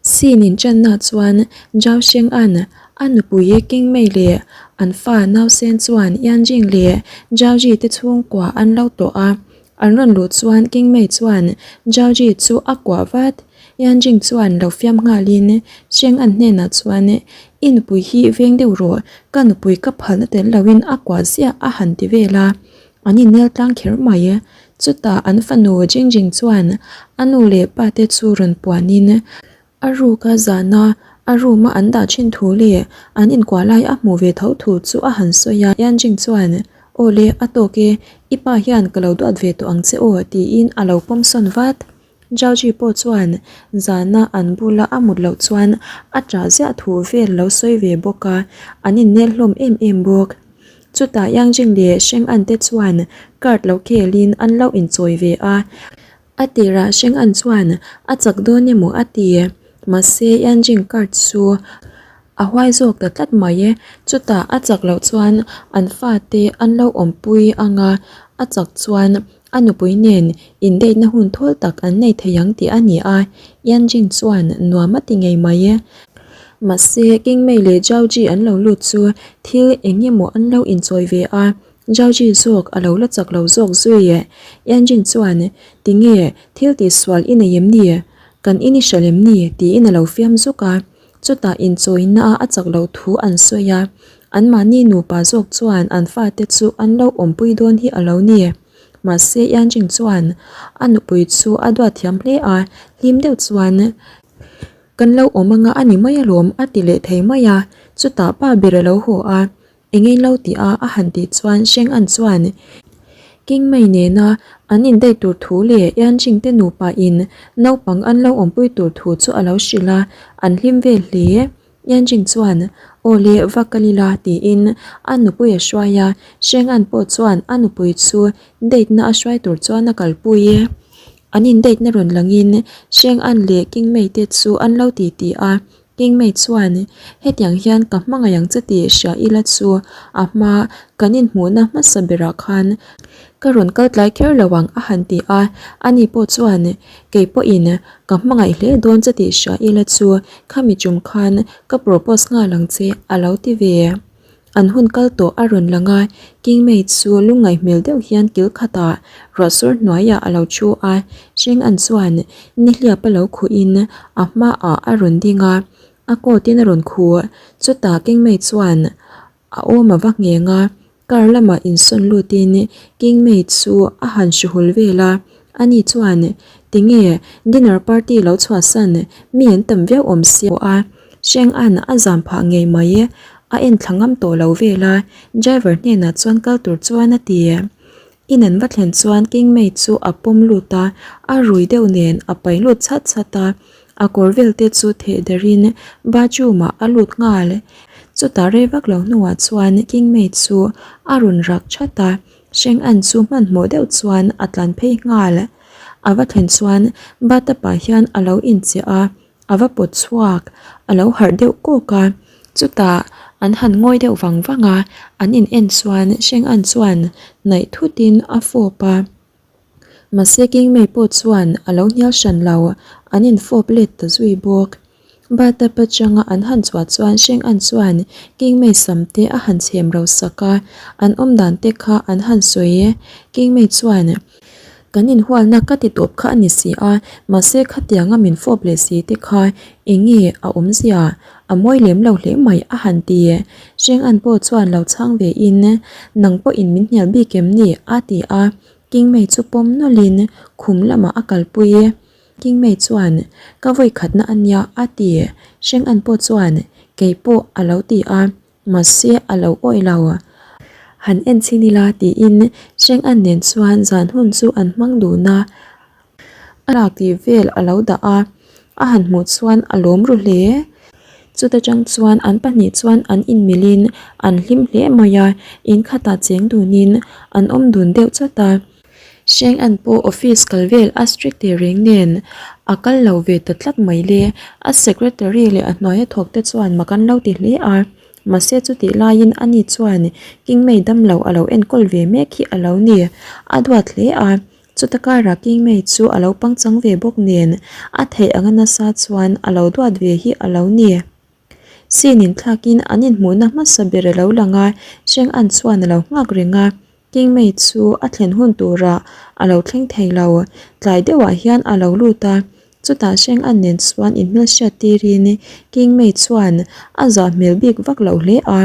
Scene inchanna chuan Zhao Sheng-a'n a nupui King Mei leh an fa nausen chuan Yan Jing leh Zhao Ji te chhungkua an lo tawh a. An rawn luh chuan King Mei chuan Zhao Ji chu a kuah vat. Yan Jing chuan lo fiam nghalin Sheng-a'n hnenah chuan, I nupui hi veng deuh rawh, ka nupui ka phalna tel loin a kuah ziah a han ti vel a. An innel tlang kher mai. Chutah an fanu Jing Jing chuan a nu leh pa te chu rawn puanin a ruka zana a room a an dah thin thu leh an inkuah lai a hmuh ve tho thu chu a han sawi a. Yan Jing chuan, Aw le, a tawk e, i pa hian ka lo duat ve tawh ang che aw tiin a lo pawm sawn vat. Zhao Ji pawh chuan zana an bula a mut loh chuan a ṭah ziah thu vel lo sawi ve bawk a, an innel hlawm em em bawk. Chutah Yang Jing leh Sheng An te chuan card lo khelin an lo inchawi ve a, a tirah Sheng An chuan a chak dawn emaw a ti, mahse Yang Jing card chu a huai zawk ta tlat mai e. Chutah a chak loh chuan an fate an lo awmpui ang a, a chak chuan a nupui nen indeihna hun thawl tak an nei thei ang tih a ni a, Yan Jing chuan nuam a ti ngei mai e. Mahse, King Mei leh Zhao Ji an lo lut chu thil eng emaw an lo inchawi ve a, Zhao Ji zawk a lo la chak lo zawk zui e. Yan Jing chuan, Tinge, thil tihsual i nei em ni? Kan in i hralh em ni? tiin a lo fiam zuk a. Chutah inchawina a chak loh thu an sawi a, anmahni nupa zawk chuan an fate chu an lo awmpui dawn hi a lo ni. Mahse Yanjing chuan a nupui chu a duat thiam hle a, hlim deuh chuan Kan lo awm anga a ni mai alawm a ti leh thei mai a, chutah pa ber a lo haw a, Eng eng lo tih a a han tih chuan Sheng An chuan King Mei nena an indaih tur thu leh Yan Jing te nupa in naupang an lo awmpui tur thu chu a lo hrilh a, an hlim vel hle. Yan Jing chuan Aw le va kal ila tiin a nupui a hruai a, Sheng An pawh chuan a nupui chu date na a hruai tur chuan a kalpui. An in date na rawn langin Sheng An leh King Mei te chu an lo titi a, Kingmei chuan, Hetiang hian ka hmangaih ang che tih hria ila chu a hma kan inhmuhna hmasa berah khan ka rawn kal tlai kher lo ang a han ti a. Ani pawh chuan, Kei pawhin ka hmangaih hle dawn che tih hria ila chu khami tum khan ka propose nghal ang che a lo ti ve. An hun kal tawh a rawn lang a, Kingmei chu lungngaih hmel deuh hian kil khatah ruahsur hnuaiah a lo thu a, Sheng An chuan nihliap a lo khuhin a hmaah a rawn ding a, a coat in a rawn khuh. Chutah Kingmei chuan a awm a va ngheng a, car lamah insawn lutin Kingmei chu a han hruhul vel a, ani chuan Tinge dinner party lo chhuahsan mi an tam viau awm sia a, Sheng An a zam phah ngei mai, a en thla ngam tawh lo vel a, driver hnenah chuan kal tur chuan a ti. In an va thlen chuan King Mei chu a pawm lut a, a rui deuh nen a pai lut chhat chhat a, a kawr vel te chu theh darin bathroom ah a lut nghal. Chutah rei vak lo hnuah chuan King Mei chu a rawn rak that a, Sheng An chu hmanhmawh deuh chuan a tlan phei nghal. A va thlen chuan bathtub ah hian a lo inchiah a, A va pawt chhuak, a lo harh deuh kawk a, chutah an han ngawi deuh vang vang a, an in en chuan Sheng An chuan hnaih thutin a fawp a. Mahse King Mei pawh chuan a lo hnial hran lo, an in fawp let ta zui bawk. Bathtub atanga an han chhuah chuan Sheng An chuan King Mei sam te a han chhem ro sak a, an awm dan te kha an han sawi. King Mei chuan. Kan inhualna ka ti tawp kha a ni si a, mahse khatianga min fawp leh si te kha eng nge a awmzia? A mawi lem lo hle mai a han ti. Hreng An pawh chuan lo chhang ve in, Nang pawhin min hnial bik em ni? a ti a, Kingmei chu pawm nawlhin khum lamah a kalpui. Kingmei chuan, Ka vawi khatna a nia a ti. Hreng An pawh chuan, Kei pawh a lo ti a. Mahse a lo awih lo. Han en chhin ila tiin Sheng An nen chuan zan hun chu an hmang dun a, a lak tih vel a lo dah a, a han hmuh chuan a lawm ru hle. Chuta tang chuan an pahnih chuan an inmilhin an hlim hle mai a, in khatah cheng dunin an awm dun deuh chawt a. Sheng An pawh office kal vel a strict teh reng nen a kal lo ve ta tlat mai le. A secretary leh a hnuaia thawk te chuan mak an lo ti hle a. Mahse chutih laiin ani chuan King Mei damlo a lo enkawl ve mek hi a lo ni. A duat hle a. Chuta karah Kingmei chu a lo pangchang ve bawk nen a theih anga nasa chuan a lo duat ve hi a lo ni. Sin inthlakin an inhmuhna hmasa ber a lo lang a, Sheng An chuan a lo nghak reng a. Kingmei chu a thlen hun turah a lo thleng thei lo. Tlai deuhah hian a lo lut a, chutah Sheng An nen chuan inhmelhriat tirin Kingmei chuan a zah hmel bik vak lo hle a.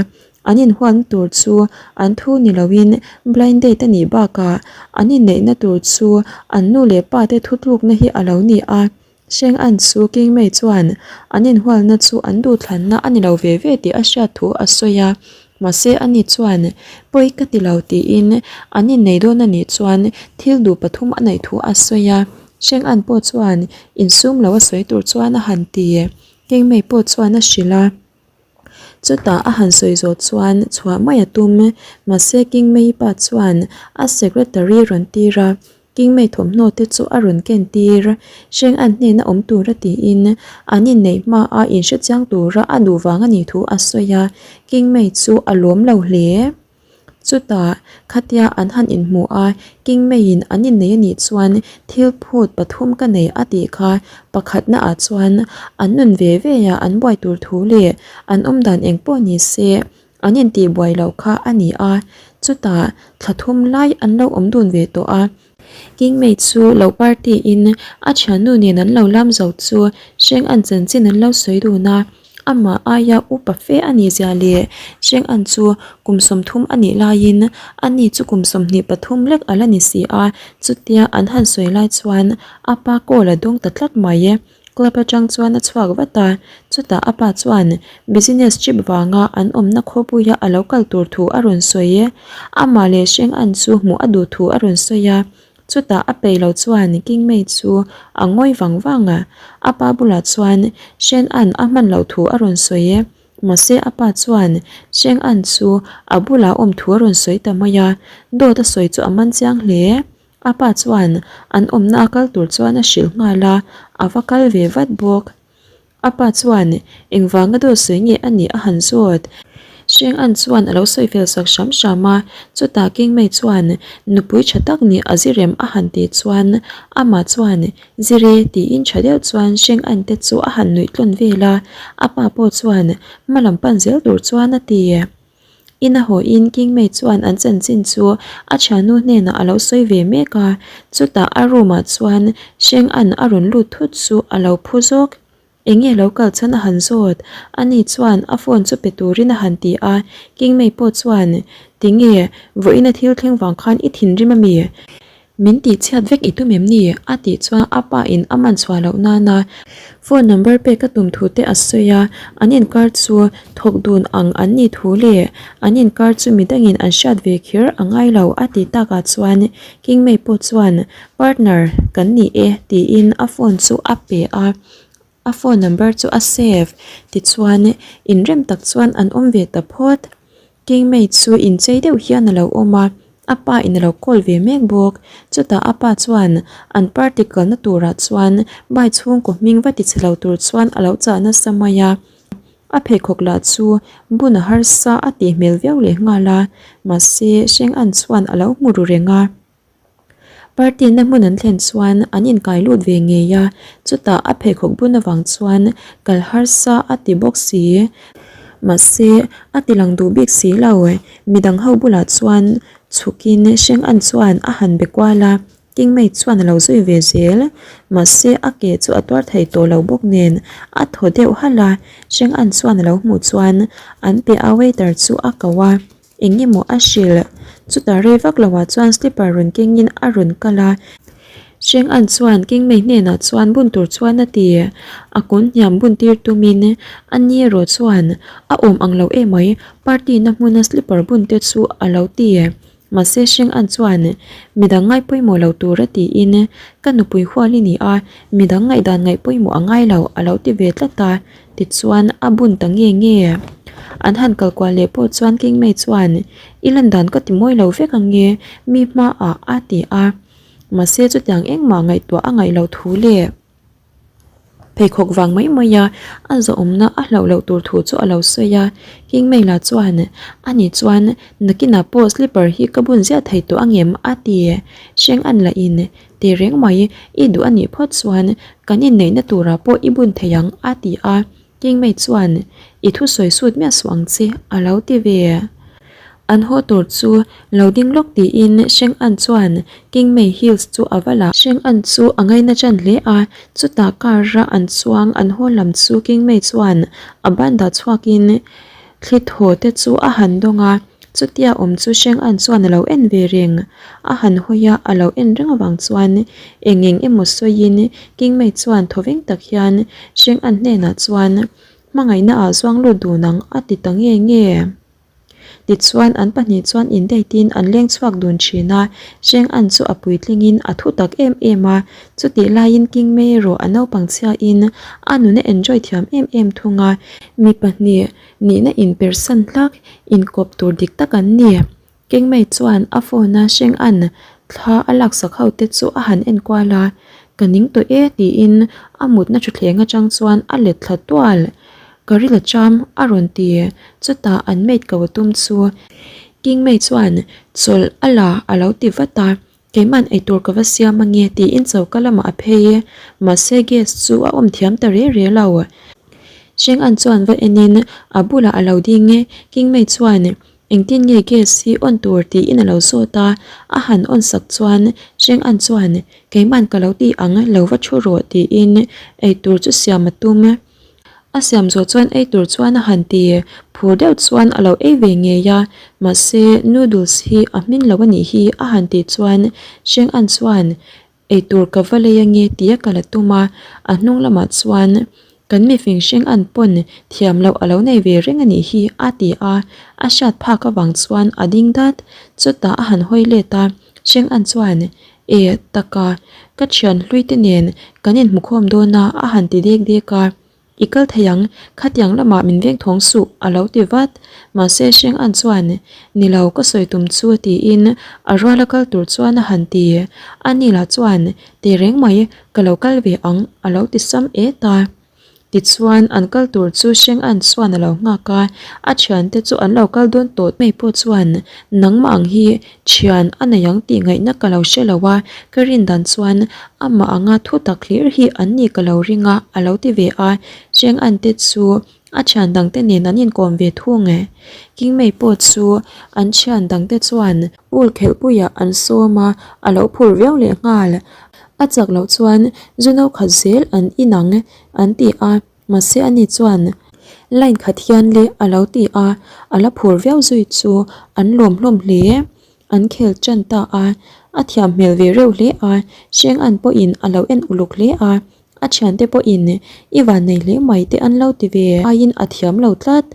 An inhuatna tur chu an thu ni loin blind date a nih bakah an inneihna tur chu an nu leh pa te thutlukna hi a lo ni a. Sheng An chu King Mei chuan an inhualna chu an duhthlanna a ni lo ve ve tih a hriat thu a sawi a, mahse ani chuan pawi ka ti lo tiin an innei dawn a nih chuan thil duh pathum a neih thu a sawi a, Sheng An pawh chuan insum lo a sawi tur chuan a han ti. King Mei pawh chuan a hrilh a. Chutah a han sawi zawh chuan chhuah mai a tum, mahse King Mei pa chuan a secretary rawn tir a, King Mei thawmhnaw te chu a rawn ken tir. Hreng an hnena awm tura tiin an inneih hma a inhre chiang tura a duh vang a nih thu a sawi a, King Mei chu a lawm lo hle. Chutah, khatia an han inhmu a, Kingmeiin an innei a nih chuan thil phut pathum ka nei a tih kha pakhatna ah chuan an nun ve ve a an buai tur thu leh an awmdan eng pawh ni se an intih buai loh kha a ni a, chutah thla thum lai an lo awm dun ve tawh a. Kingmei chu lo party in a thiannu nen an lo lam zo chu hreng an chanchin an lo sawi dun a, amah aia upa fe a nih zia leh hreng an chu kum 30 a nih laiin ani chu kum 23 lek a la ni si a, chutia an han sawi lai chuan a pa call a dawng ta tlat mai. Club atang chuan a chhuak vat a, chutah a pa chuan business trip vanga an awmna khawpuia a lo kal tur thu a rawn sawi. Amah leh Sheng An chu hmuh a duh thu a rawn sawi a, chutah a peih lo chuan King Mei chu a ngawi vang vang a, a pa bulah chuan Shen An a hman loh thu a rawn sawi. Mahse a pa chuan Sheng An chu a bulah awm thu a rawn sawi ta mai a, dawt a sawi chu a man chiang hle. A pa chuan an awmna a kal tur chuan a hrilh nghal a, a va kal ve vat bawk. A pa chuan engvanga dawt sawi nge a nih a han zawt. Hreng An chuan a lo sawi fel sak hram hram a, chutah Kingmei chuan nupui tha tak nih a zirem a han tih chuan amah chuan Zire tiin tha deuh chuan Hreng An te chu a han nuih tlawn vel a, a pa pawh chuan hma lam pan zel tur chuan a ti. Ina hawiin Kingmei chuan an chanchin chu a thiannu hnenah a lo sawi ve mek a, chutah a room ah chuan Sheng An a rawn lut thut chu a lo phu zawk. Enge lo kal chhan a han zawt? Ani chuan a phone chu pe turin a han ti a, Kingmei pawh chuan, Tinge, vawiin a thil thleng vang khan i thinrim ami? Min tih chhiat vek i tum em ni? A tih chuan a pa in a man chhuah loh nana phone number pek a tum thu te a sawi a, an inkar chu thawk dun ang an nih thu leh an inkar chu midangin an hriat ve kher a ngai lo a tih takah chuan Kingmei pawh chuan partner kan ni e tiin a phone chu a pe a, a phone number chu a save tichuan inrem tak chuan an awm ve ta phawt. Kingmei chu inchei deuh hian a lo awm a, a pa in a lo call ve mek bawk. Chutah a pa chuan an party kalna turah chuan bai chhungkaw hming va ti chhe lo tur chuan a lo chah nasa mai a. A pheikhawk lah chu bun a harsa a tih hmel viau leh nghal a, mahse Hreng An chuan a lo hmu ru reng a. Party na hmun an thlen chuan an inkai lut ve ngei a, chutah a pheikhawk bun avang chuan kal harsa a ti bawk si. Mahse, a ti lang duh bik si lo. Midang ho bulah chuan chhukin Hreng An chuan a han be kual a, Kingmei chuan a lo zui ve zel. Mahse, a ke chu a tuar thei tawh lo bawk nen a thaw deuh halh a, Hreng An chuan a lo hmuh chuan an piah a waiter chu a ko a. Eng emaw a hrilh? Chutah rei vak loah chuan slipper rawn kengin a rawn kal a. Hreng An chuan Kingmei hnenah chuan bun tur chuan a ti. A kun hniam bun tir tumin a ni erawh chuan a awm ang lo emai party na hmuna slipper bun te chu a lo ti. Mahse Hreng An chuan midang ngaih pawimawh lo tura tiin ka nupui hual i ni a, midang ngaihdan ngaih pawimawh a ngai lo a lo ti ve tlat a. Tichuan a bun ta nge nge. An han kal kual leh pawh chuan Kingmei chuan, I lan dan ka ti mawi lo vek ang nge, mi hmaah a ti a. Mahse chutiang engmah ngaihtuah a ngaih loh thu leh. Pheikhawk vang mai mai a, a zawhawmna a hlauh loh tur thu chu a lo sawi a. King Mei lah chuan, Ani chuan nakinah pawh slipper hi ka bun ziah thei tawh angem? a ti. Hreng an lah in, Teh reng mai, i duh a nih phawt chuan kan inneihna turah pawh i bun thei ang, a ti a. King Mei chuan, I thusawi sut miah suh ang che, a lo ti ve. An haw tur chu lo ding lawk tiin Sheng An chuan King Mei heels chu a va la. Sheng An chu a ngaina ṭan hle a, chutah car a an chuang an haw lam chu King Mei chuan a ban dah chhuakin thli thaw te chu a han dawng a, chutia awm chu Sheng An chuan a lo en ve reng. A han hawi a, a lo en reng avang chuan eng eng emaw sawiin King Mei chuan thawveng tak hian Sheng An hnenah chuan hmangaihna ah zuang lut dun ang a ti ta nge nge. Tichuan, an pahnih chuan indate-in an leng chhuak dun thin a, Sheng An chu a puitlingin a thu tak em em a, chutih laiin King Mei erawh a naupang chhiain a nuna enjoy thiam em em thung a, mi pahnih nihna inpersan hlak inkawp tur dik tak an ni. King Mei chuan a phone-a Sheng An thla a laksak ho te chu a han enkual a, Ka ning tawh e tiin a mutna thutthleng atang chuan a let thla tual. Ka ril a cham a rawn ti. Chutah an maid ko a tum chu King Mei chuan chawlh a la a lo ti vat a, Keiman eitur ka va siam ange tiin choka lamah a phei e. Mahse gas chu a awm thiam ta re re lo. Sheng An chuan va enin a bulah a lo ding e. King Mei chuan Engtin nge gas hi on tur tiin a lo zawt a, a han on sak chuan Sheng An chuan Keiman ka lo ti ang lo va thu rawh tiin eitur chu siam a tum. A siam zawh chuan ei tur chuan a han ti, phur deuh chuan a lo ei ve ngei a, mahse noodles hi a hmin lo a nih hi a han tih chuan Sheng An chuan ei tur ka va lei ange tia ka la tum a, a hnung lamah chuan kan mifing Sheng An pawn thiam loh a lo nei ve reng a nih hi a ti a, a hriat phak avang chuan a ding dat, chutah a han hawi let a, Sheng An chuan E, taka, ka thian hlui te nen kan inhmukhawm dawn a, a han ti dek dek a. I kal thei ang, khatiang lamah min veng thawng suh, a lo ti vat. Mahse Sheng An chuan, Ni lo, ka sawi tum chu, tiin a ruala kal tur chuan a han ti. Ani lah chuan, Teh reng mai, ka lo kal ve ang, a lo ti sam et a. Tichuan, an kal tur chu Sheng An chuan a lo nghak a, a thiante chu an lo kal dawn tawh mai pawh chuan nangmah ang hi thian a nei ang tih ngaihna ka lo hre lo a, ka rin dan chuan amah anga thu tak hlir hi an ni ka lo ring a, a lo ti ve a. Sheng An te chu a thian dangte nen an inkawm ve thung e. King Mei pawh chu an thian dangte chuan Pool khelhpuiah an sawm a, a lo phur viau lehnghal. A chak loh chuan zu no khat zel an in ang an ti a, mahse ani chuan line khat hian le a lo ti a, a la phur viau zui chu an lawm hlawm hle. An khel tan ta a, a thiam hmel ve reuh hle a, Sheng An pawhin a lo en uluk hle a, a thiante pawhin i van nei hle mai te an lo ti ve aiin a thiam lo tlat.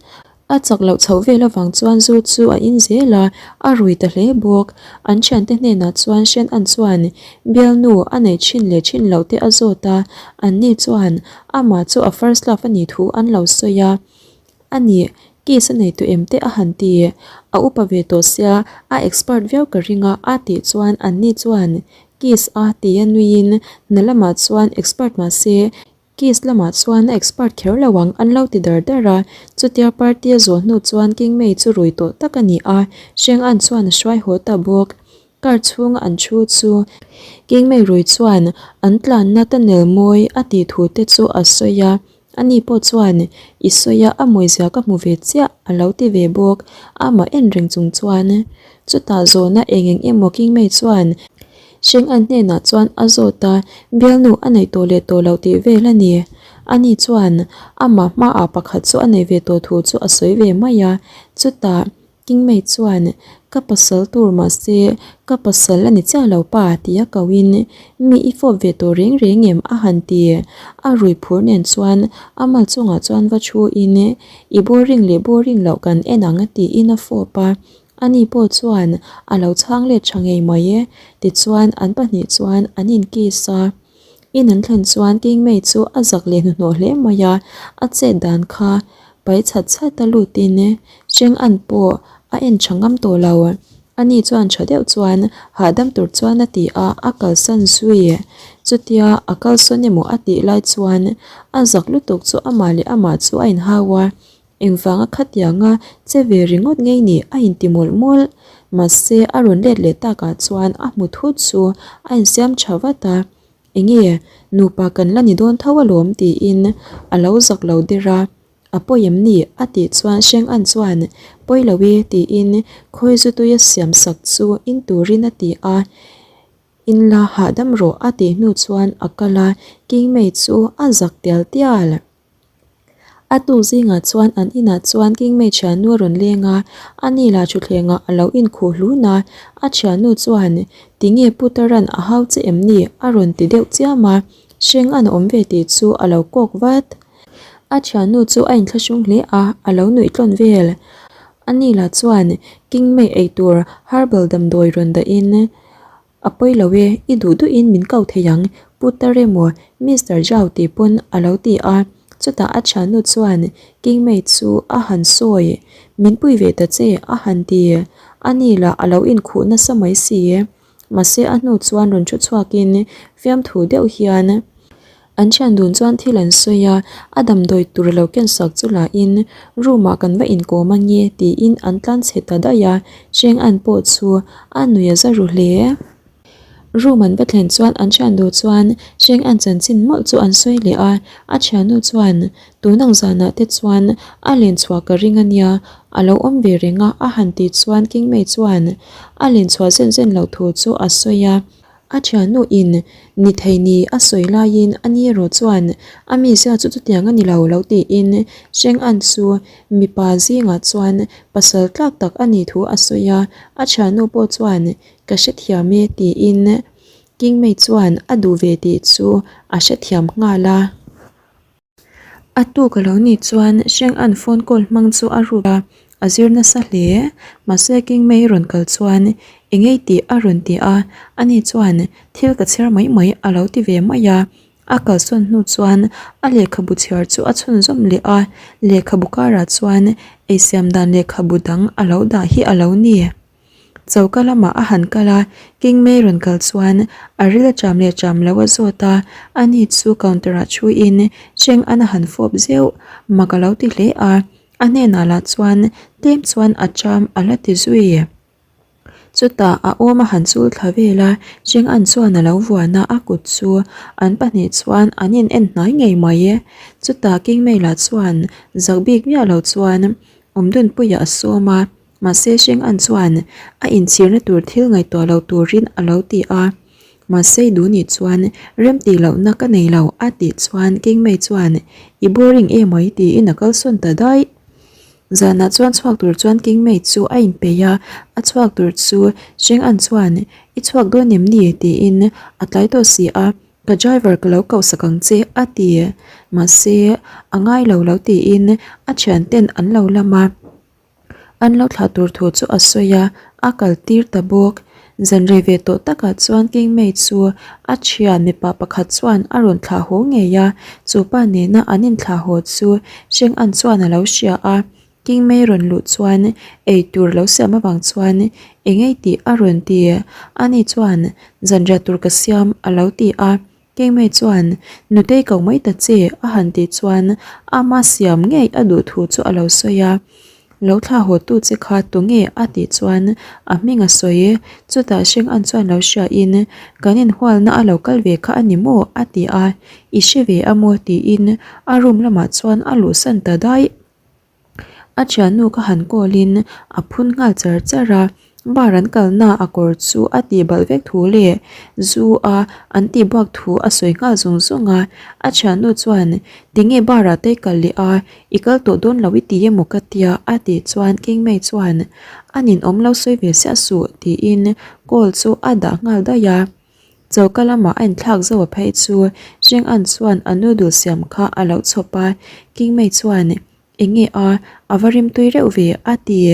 A chak loh chhoh vel avang chuan zu chu a in zel a, a rui ta hle bawk. An thiante hnenah chuan Shen An chuan bialnu a neih thin leh thin loh te a zawt a, anni chuan amah chu a first love a nih thu an lo sawi a. A nih, kiss a nei tawh em te a han ti. A upa ve tawh sia, a expert viau ka ring a a tih chuan anni chuan kiss a tia nuiin hna lamah chuan expert mahse Kiss lamah chuan a expert kher lo ang an lo ti dar dar a, chutia party a zawh hnu chuan King Mei chu rui tawh tak a ni a, Sheng An chuan a hruai haw ta bawk. Car chhunga an thu chu King Mei rui chuan an tlanna tunnel mawi a tih thu te chu a sawi a, ani pawh chuan i sawi a a mawizia ka hmu ve chiah a lo ti ve bawk, amah en reng chung chuan chutah zawhna eng eng emaw King Mei chuan Sheng An hnenah chuan a zawt a, bialnu a neih tawh leh tawh loh tih vel a ni. Ani chuan amah hmaah pakhat chu a nei ve tawh thu chu a sawi ve mai a. Chutah King Mei chuan, Ka pasal tur mahse ka pasal a ni chiah lo pa tia koin mi i fawp ve tawh reng reng em a han ti. A rui phur nen chuan a mal chungah chuan va thu in i boring leh boring loh kan en ang tiin a fawp a. Ani pawh chuan a lo chhang let tha ngei mai e. Tichuan an pahnih chuan an in kiss a. In an thlen chuan King Mei chu a zak leh hnuhnawh hle mai a, a chet dan kha pai chhat chhat a lutin Sheng An pawh a en tha ngam tawh lo. Ani chuan tha deuh chuan hahdam tur chuan a ti a, a kalsan zui. Chutia a kalsawn emaw a tih lai chuan a zak lutuk chu amah leh amah chu a inhau a, engvanga khatianga che ve ringawt ngei ni a inti mawlh mawlh. Mahse a rawn let leh takah chuan a hmu thut chu a insiam tha vat a, Enge nupa kan la ni dawn tho alawm tiin a lo zak lo der a. A pawi em ni? a tih chuan Hreng An chuan, Pawi lo e, tiin khawi zu tuia siam sak chu in turin a ti a. In la hahdam rawh a tih hnu chuan a kal a, King Mei chu a zak tial tial. A tuk zingah chuan an inah chuan King Mei thiannu a rawn leng a, ani lah thutthlengah a lo inkhuh hlun a, a thiannu chuan, Tinge Putaran a hau che em ni? a rawn ti deuh chiam a, Hreng An a awm ve tih chu a lo kawk vat. A thiannu chu a inthlahrung hle a, a lo nuih tlawn vel. A ni lah chuan King Mei eitur herbal damdawi rawn dahin, A pawi lo e, i duh duhin min ko thei ang, Pu Taremaw, Mister Zhao tih pawn a lo ti a. Chutah a thiannu chuan King Mei chu a han sawi, Min pui ve ta che, a han ti. A ni lah a lo inkhuh nasa mai si. Mahse a hnu chuan rawn thu chhuakin fiamthu deuh hian an thian dun chuan thil an sawi a, a damdawi tur lo ken sak chu lahin room ah kan va inkawm ange tiin an tlan chhe ta daih a, Cheng An pawh chu a nui a za ru hle. Room an va thlen chuan an thian duh chuan Cheng An chanchin mawlh chu an sawi leh a, a thiannu chuan Tun ang zanah te chuan a len chhuah ka ring a nia, a lo awm ve reng a, a han tih chuan Kingmei chuan a len chhuah zen zen loh thu chu a sawi a. A thiannu in ni thei ni a sawi laiin a ni erawh chuan a mizia chu chutiang a ni lo lo tiin Sheng An chu mipa zingah chuan pasal tlak tak a nih thu a sawi a, a thiannu pawh chuan ka hrethiam e tiin Kingmei chuan a duh ve tih chu a hrethiam nghal a. A tuk a lo nih chuan Sheng An phone call hmang chu a ruk a, a zir nasa hle. Mahse King Mei rawn kal chuan eng ei tih a rawn ti a, ani chuan thil ka chhiar mai mai a lo ti ve mai a. A kalsawn hnu chuan a lehkhabu chhiar chu a chhunzawm leh a, lehkhabu karah chuan eisiam dan lehkhabu dang a lo dah hi a lo ni. Choka lamah a han kal a, King Mei rawn kal chuan a ril a cham leh cham lo a zawt a, ani chu counter ah thuin Cheng an a han fawp zeuh, mak a lo ti hle a, a hnenah lah chuan tlem chuan a cham a la ti zui. Chutah a awm a han chul thla vel a, Cheng an chuan a lo vuan a, a kut chu an pahnih chuan an in en hnai ngei mai. Chutah King Mei lah chuan zak bik miah lo chuan Awmdunpuia a sawm a. Mahse Sheng An chuan a inchhirna tur thil ngaihtuah lo turin a lo ti a. Mahse Duni chuan rem tih lohna ka nei lo a tih chuan King Mei chuan i boring emai tiin a kalsawn ta daih. Zanah chuan chhuak tur chuan King Mei chu a inpeih a, a chhuak tur chu Sheng An chuan i chhuak dawn em ni tiin a tlai tawh si a, ka driver ka lo koh sak ang che a ti. Mahse a ngai lo lo tiin a thianten an lo lam a. An lo thlah tur thu chu a sawi a, a kal tir ta bawk. Zan rei ve tawh takah chuan King Mei chu a thian mipa pakhat chuan a rawn thlah haw ngei a, chu pa nena an inthlah haw chu Sheng An chuan a lo hria a. King Mei rawn luh chuan ei tur lo siam avang chuan eng ei tih a rawn ti. Ani chuan, Zanriah tur ka siam a lo ti a. Keimei chuan, Nutei ko mai ta che, a han tih chuan ama siam ngei a duh thu chu a lo sawi a. Lo thla haw tu che kha tunge a tih chuan a hming a sawi. Chutah Sheng An chuan lo hriain, Kan inhualna a lo kal ve kha a ni maw? a ti a. I hre ve a maw? tiin a room lamah chuan a luhsan ta daih. A thiannu ka han call in a phun nghal char char a, bar an kalna a kawr chu a tih balh vek thu leh zu a an tih buak thu a sawi nghal zung zung a, a thiannu chuan tinge bar ah te i kal leh a, i kal tawh dawn lo i ti emaw ka tia a tih chuan Kingmei chuan a ninawm lo sawi ve siah suh tiin call chu a dah nghal daih a. Choka lamah a inthlak zauh a phei chu Sheng An chuan a noodle siam kha a lo chhawp a, Kingmei chuan Eng nge a, a va rimtui reuh ve a ti.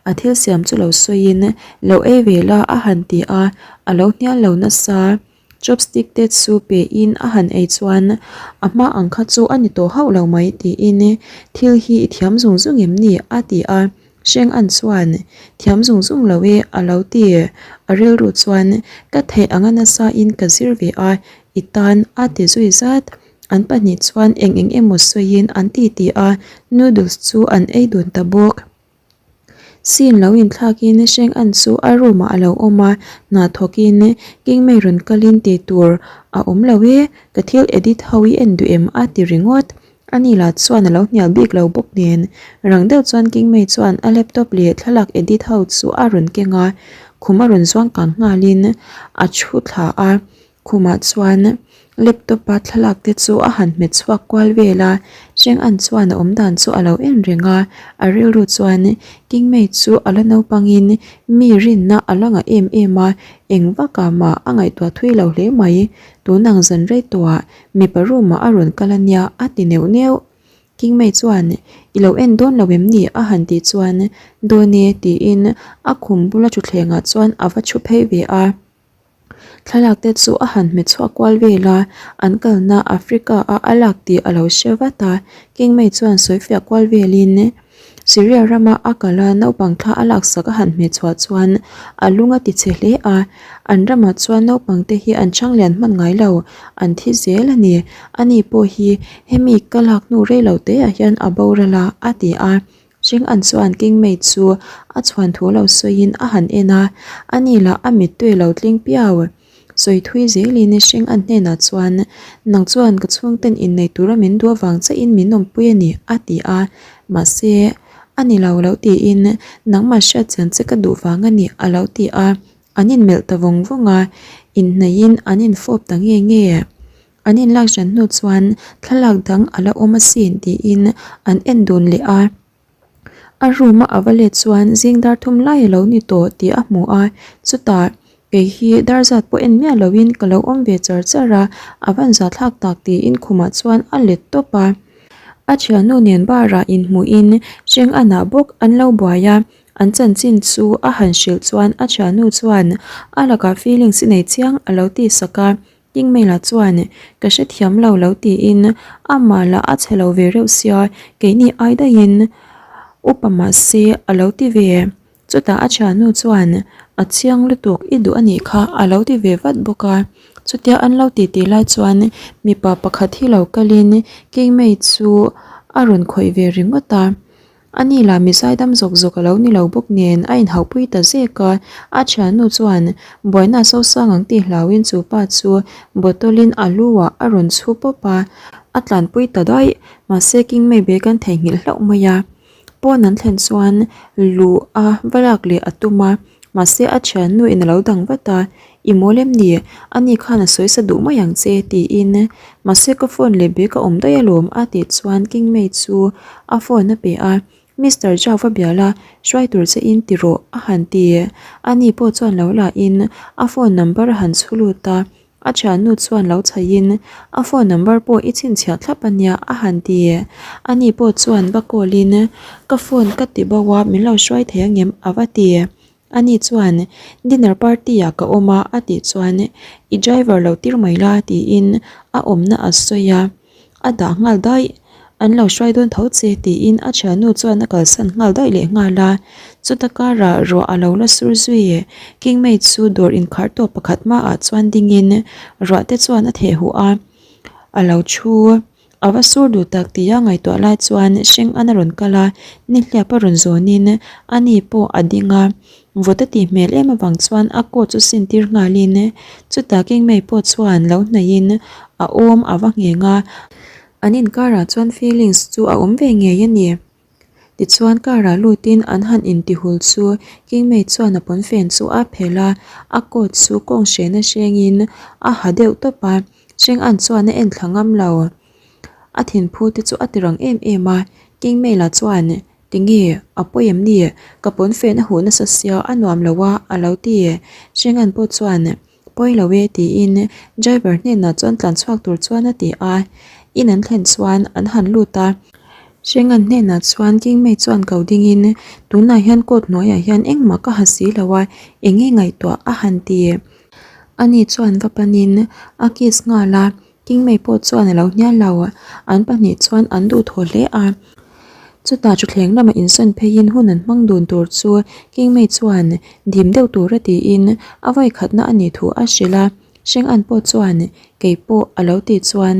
A thil siam chu lo sawiin lo ei ve la a han ti a, a lo hnial lo nasa. Chopstick te chu pein a han ei chuan a hma ang kha chu a ni tawh hauh lo mai tiin thil hi i thiam zung zung em ni a ti a. Hreng an chuan, Thiam zung zung lo e a lo ti. A rilru chuan, Ka theih anga nasa in ka zir ve a, i tan a ti zui zat. An pahnih chuan eng eng emaw sawiin an ti ti a, noodles chu an ei dun ta bawk. Scene lo inthlakin Hreng An chu a room ah a lo awm a, hna thawkin Kingmei rawn kalin tih tur a awm lo e, ka thil edit ho i en duh em a ti ringawt. Ani lah chuan a lo hnial bik lo bawk nen rang deuh chuan Kingmei chuan a laptop leh thlalak edit ho chu a rawn keng a, khum a rawn zuang kang nghalin a thu thla a. Khumah chuan laptop a thlalak te chu a han hmet chhuak kual vel a, Cheng An chuan a awm dan chu a lo en reng a, a rilru chuan Kingmei chu a la naupangin mi rinna a la ngah em em a, eng vakah mah a ngaihtuah thui lo hle mai, tunang zan rei tawhah mipa room ah a rawn kal a nia a ti neuh neuh. Kingmei chuan I lo en dawn lo em ni? a han tih chuan Dawn e tiin a khum bula thutthlengah chuan a va thu phei ve a. Thlalak te chu a han hmet chhuak kual vel a, an kalna Africa a a lak tih a lo hre vat a, Kingmei chuan sawifiah kual velin Syria rama a kal a naupang thla a laksak a han hmet chhuah chuan a lung a ti chhe hle a, an ramah chuan naupang te hi an chhang lian hman ngai lo, an thi zel a ni, ani pawh hi hemi ka lak hnu rei lo te ah hian a boral a, a ti a. Hring an chuan Kingmei chu a chhuan thu lo sawiin a han en a, ani lah a mittui lo tling piau. Sawi thui zelin Hring an hnenah chuan, Nang chuan ka chhungten innei tura min duh avang chiahin min awmpui a ni, a ti a. Mahse, a ni lo lo tiin, Nangmah hriatchian che ka duh vang a ni, a lo ti a. An inmelh ta vawng vawng a, inhnaihin an infawp ta nge nge. An inlak hran hnu chuan thlalak dang a la awm asin tiin an en dun leh a. A room a a va let chuan zing dar thum lai a lo ni tawh tih a hmu a, chutah kei hi dar zat pawh en miah loin ka lo awm ve char char a, a van zah thlak tak tiin khumah chuan a let tawp a. A thiannu nen bar ah inhmuhin Hreng Anah bawk an lo buai a, an chanchin chu a han hrilh chuan a thiannu chuan a lakah feelings i nei chiang a lo tih sak a. Kingmail-a chuan, Ka hrethiam lo lo tiin amah lah a chhe lo ve reuh sia, keini ai daihin upa mah se a lo ti ve. Chutah a thiannu chuan, A chiang lutuk, i duh a nih kha a lo ti ve vat bawk a. Chutia an lo titi lai chuan mipa pakhat hi lo kalin Kingmail chu a rawn khawih ve ringawt a. A ni lah mi zaidam zawk zawk a lo ni lo bawk nen a inhauhpui ta zek a, a thiannu chuan buaina a sosang ang tih hlauhin chu pa chu bottle in a lu ah a rawn chhu pawp a, a tlanpui ta daih, mahse Kingmei bag an theihnghilh hlauh mai a. Pawn an thlen chuan luh a va lak leh a tum a, mahse a thiannu in a lo dang vat a, I mawl em ni? Ani khan a sawi sa duh mai ang che tiin mahse ka phone leh bag a awm daih alawm a tih chuan Kingmei chu a phone a pe a, Mister Zhao va bia la, hruai tur che in ti rawh a han ti. Ani pawh chuan lo la in a phone number a han chhu lut a, a thiannu chuan lo chhaih in a phone number pawh i chhinchhiah thlap ania a han ti. Ani pawh chuan va call in ka phone ka ti bo a min lo hruai thei angem a va ti. Ani chuan, Dinner party ah ka awm a a tih chuan, I driver lo tir mai la tiin a awmna a sawi a, a dah nghal daih. An lo hruai dawn tho che tiin a thiannu chuan a kalsan nghal daih leh nghal a. Chuta karah ruah a lo la sur zui. Kingmei chu dawr inkhar tawp pakhat hmaah chuan dingin ruah te chuan a theh huh a, a lo thu. A va sur duh tak tia ngaihtuah lai chuan Hreng an a rawn kal a, nihliap a rawn zawnin ani pawh a ding a. Vawt a tih hmel em avang chuan a coat chu sin tir nghalin chutah Kingmei pawh chuan lo hnaihin a awm a va ngheng a. An inkarah chuan feelings chu a awm ve ngei a ni. Tichuan car ah lutin an han intihul chu Kingmei chuan a pawnfen chu a phelh a, a coat chu kawng hrehna hrengin a ha deuh tawp a, Hreng an chuan a en thla ngam lo. A thinphu te chu a ti rang em em a, Kingmei lah chuan Tinge, a pawi em ni? Ka pawnfen a huh nasa sia a nuam lo a a lo ti. Hreng an pawh chuan Pawi lo e tiin driver hnenah chuan tlan chhuak tur chuan a ti a, in an thlen chuan an han lut a. Hrengan hnenah chuan Kingmei chuan ko dingin tunah hian coat hnuaiah hian engmah ka ha si lo a, eng nge ngaihtuah a han ti. Ani chuan va panin a kiss nghal a, Kingmei pawh chuan a lo hnial lo. An pahnih chuan an duhthawh hle a. Chutah thutthleng lamah insawn pheiin hun an hmang dun tur chu Kingmei chuan dim deuh tura tiin a vawikhatna a nih thu a hrilh a. Hreng-an pawh chuan kei pawh a lo tih chuan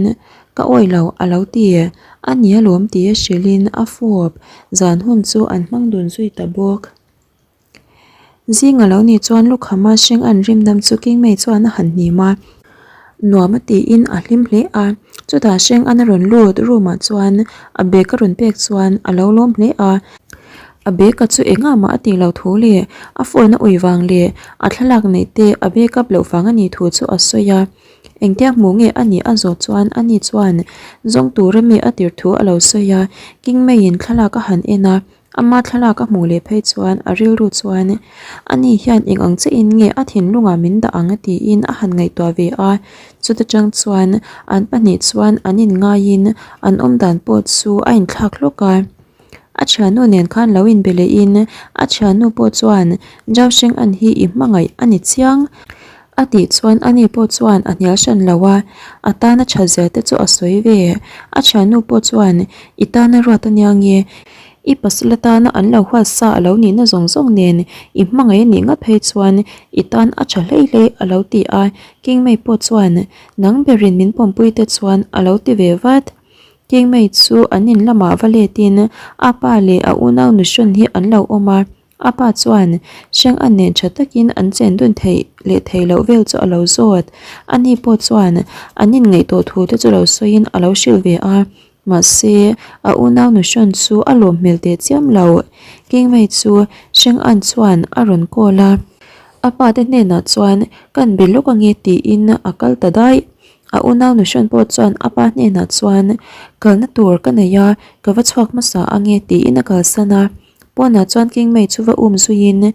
ka awih lo a lo ti a ni alawm tih a hrilhin a fawp zan hun chu an hmang dun zui ta bawk. Zing a lo nih chuan lukhama Hreng-an rim dam chu Kingmei chuan a han hnim a, nuam a tiin a hlim hle a. Chutah Hreng-an a rawn lut room ah chuan a bag a rawn pek chuan a lo lawm hle a. A bag-a chu engah mah a tih loh thu leh a phone a ui vang leh a thlalak neih te a backup loh vang a nih thu chu a sawi a. Engtia hmuh nge a nih a zawh chuan ani chuan zawng tura mi a tirh thu a lo sawi a. Kingmeiin thlalak a han en a, ama thlalak a hmuh leh phei chuan a rilru chuan ani hian eng ang chiahin nge a thinlungah min dah ang tiin a han ngaihtuah ve a. Chuta tang chuan an pahnih chuan an inngaiin an awmdan pawh chu a inthlak hlawk a. A thiannu nen khan lo inbe lehin a thiannu pawh chuan Zhao Sheng An hi i hmangaih a ni chiang a tih chuan ani pawh chuan a hnial hran lo a, a tana tha zia te chu a sawi ve. A thiannu pawh chuan i tana ruat ania nge i pasal atana an lo huat sa a lo nihna zawng zawng nen i hmangaih a nih ngat phei chuan i tan a tha hlei hlei a lo ti a, Kingmei pawh chuan nang berin min pawmpui te chuan a lo ti ve vat. Kingmei chu an in lamah va letin a pa leh a unau nuhrawn hi an lo awm a, a pa chuan hreng a nen tha takin an chen dun theih leh theih loh vel chu a lo zawt. Ani pawh chuan an inngaihtuah thu te chu lo sawiin a lo hrilh ve a, mahse a unau nuhrawn chu a lawm hmel teh chiam lo. Kingmei chu hreng an chuan a rawn call a, a pa te hnenah chuan kan be lawk ange tiin a kal ta daih. A unau nuhrawn pawh chuan a pa hnenah chuan kalna tur ka nei a, ka va chhuak hmasa ange tiin a kalsan a. Pawnah chuan Kingmei chu va um zuiin,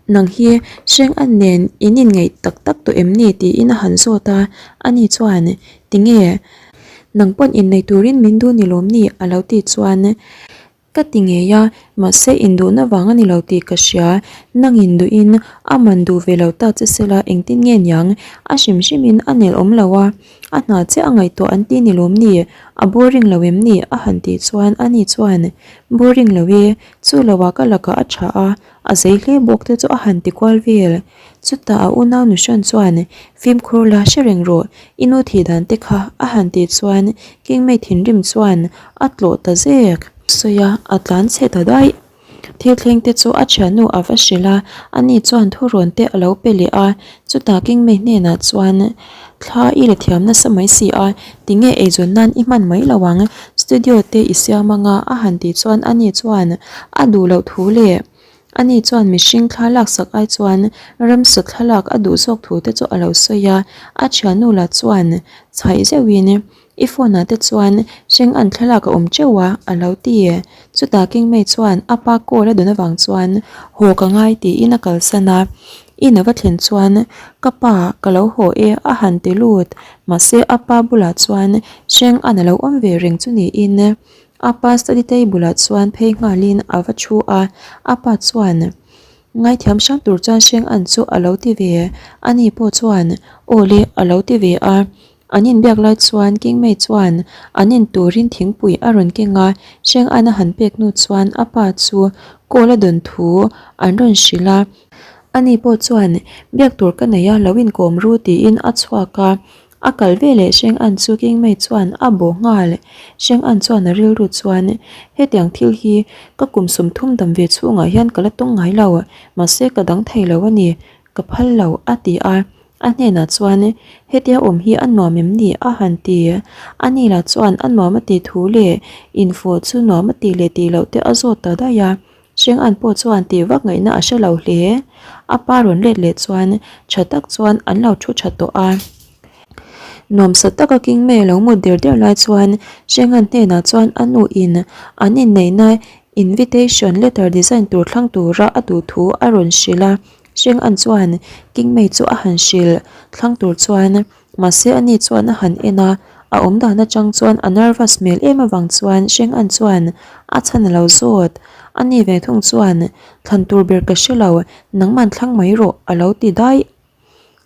Nang hi hreng an nen in inngeih tak tak tawh em ni? tiin a han zawt a. Ani chuan, Tinge? Nang pawn innei turin min duh ni lawm ni? a lo tih chuan, Ka ti ngei a, mahse induhna vang a ni lo tih ka hria. Nang induhin a man duh ve lo ta che sela engtin nge niang? A hrim hrimin a nel awm lo a, a hna chiah a ngaihtuah an ti ni lawm ni? A boring lo em ni? A han tih chuan ani chuan, Boring lo e, chu loah ka lakah a tha a, A zei hle bawk te chu a han ti kual vel. Chutah a unau Nuhran chuan, Fimkhur la hre reng rawh, i nu thih dan te kha a han tih chuan Kingmei thinrim chuan a tlawh ta zek. Sawi a, a tlan chhe ta daih. Thil thleng te chu a thiannu a va hrilh a, ani chuan thurawn te a lo pe leh a. Chutah Kingmei hnenah chuan, Thla i la thiam nasa mai si a, tinge eizawn nan i hman mai lo ang, studio te i siam anga a han tih chuan ani chuan a duh loh thu leh ani chuan mihring thla laksak ai chuan ramsa thlalak a duh zawk thu te chu a lo sawi a, a thiannu lah chuan chhaih zeuhin I phone ah te chuan hreng an thlalak a awm teuh a, a lo ti. Chutah Kingmei chuan a pa call a dawn avang chuan haw ka ngai tiin a kalsan a. In a va thlen chuan ka pa ka lo haw e a han ti lut. Mahse a pa bulah chuan hreng an a lo awm ve reng chu niin a pa study table ah chuan phei nghalin a va thu a. A pa chuan ngaithiam hrang tur chuan hreng an chu a lo ti ve. Ani pawh chuan aw le a lo ti ve a. An inbiak lai chuan Kingmei chuan an in turin thingpui a rawn keng a, Hreng An a han pek hnu chuan a pa chu call a dawn thu an rawn hrilh a. Ani pawh chuan biak tur ka nei a, lo inkawm ru tiin a chhuak a. A kal veleh Hreng An chu Kingmei chuan a bawh nghal. Hreng An chuan a rilru chuan hetiang thil hi ka kum 30 dam ve chhungah hian ka la tawng ngai lo, mahse ka dang thei lo a ni, ka phal lo a ti a. A hnenah chuan, Hetia awm hi a nuam em ni? a han ti. A ni lah chuan a nuam a tih thu leh infawh chu nuam a tih leh tih loh te a zawt ta daih a. Hreng-an pawh chuan tih vak ngaihna a hre lo hle. A pa rawn let leh chuan tha tak chuan an lo thu tha tawh a. Nuamsa taka Kingmei a lo mut der der lai chuan Hreng-an hnenah chuan a nu in an inneihna invitation letter design tur thlang tura a duh thu a rawn hrilh a. Hreng an chuan Kingmei chu a han hrilh thlang tur chuan mahse ani chuan a han en a, a awm dan atang chuan a nervous hmel em avang chuan Hreng an chuan a chhan a lo zawt. Ani ve thung chuan thlan tur ber ka hre lo, nangman thlang mai rawh a lo ti daih.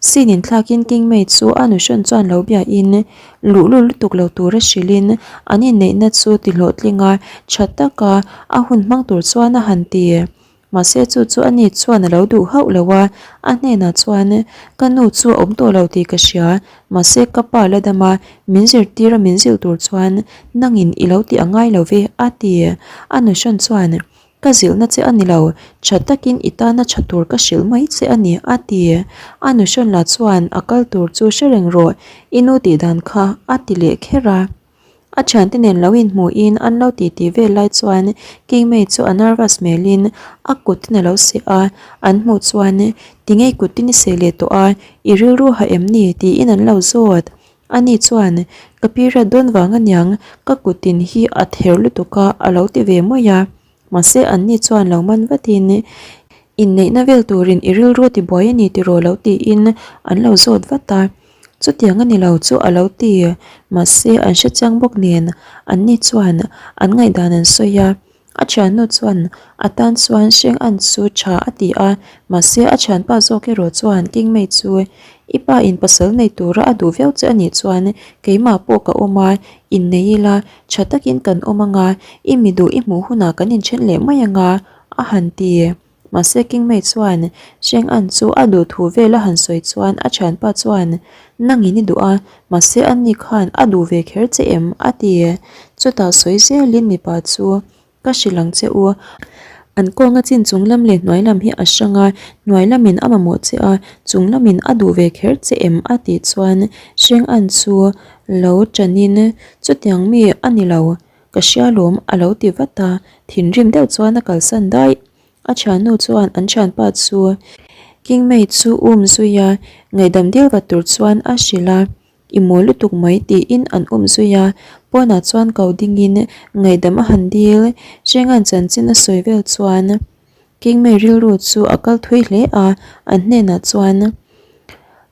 Scene inthlakin King Mei chu a nuhrawn chuan lo biain luhlul lutuk lo tura hrilhin an inneihna chu tihlawhtling a, tha taka a hun hmang tur chuan a han ti. Mahse chu chu ani chuan a lo duh hauh lo a, a hnenah chuan ka nu chu a awm tawh lo tih ka hria, mahse ka pa la dam a, min zirtir a min zilh tur chuan nangin i lo tih a ngai lo ve a ti. A nuhrawn chuan Ka zilhna che a ni lo, tha takin i tana tha tur ka hrilh mai che a ni, a ti. A nuhrawn lah chuan a kal tur chu hre reng rawh, i nu tih dan kha, a ti leh kher a. A thiante nen lo inhmuhin an lo titi vel lai chuan Kingmei chu a nervous hmelin a kutin a lo seh a, an hmuh chuan, Tinge i kutin i seh leh tawh a, i rilru ha em ni? tiin an lo zawt. Ani chuan, Ka period dawn vang aniang, ka kutin hi a ther lutuk a, a lo ti ve mai a. Mahse anni chuan lo man vatin, Inneihna vel turin i rilru a tibuai a ni tiraw lo tiin an lo zawt vat a. Chutiang a ni lo chu a lo ti. Mahse an hrechiang bawk nen anni chuan an ngaihdan an sawi a. A thiannu chuan a tan chuan hreng an chu tha a ti a, mahse a thianpa zawk erawh chuan Kingmei chu i pa in pasal nei tura a duh viau che a nih chuan keimah pawh ka awm a, innei ila tha takin kan awm anga i mi duh i hmuh hunah kan inthen leh mai anga a han ti. Mahse Kingmei chuan Sheng An chu a duh thu vel a han sawi chuan a thianpa chuan Nangin i duh a, mahse ani khan a duh ve kher che em? a ti. Chutah sawi zelin mipa chu ka hrilh ang che u. An kawnga chin chung lam leh hnuai lam hi a hrang a, hnuai lamin a mamawh che a, chung lamin a duh ve kher che em? a tih chuan Sheng An chu lo ṭanin chutiang mi a ni lo. Ka hria lawm a lo ti vat a, thinrim deuh chuan a kalsan daih. A thiannu chuan an thianpa chu Kingmei chu um zui a, ngaihdam dil vat tur chuan a hrilh a, I mawl lutuk mai tiin an um zui a, pawnah chuan ko dingin ngaihdam a han dil. Hrenga'n chanchin a sawi vel chuan Kingmei rilru chu a kal thui hle a, an hnenah chuan,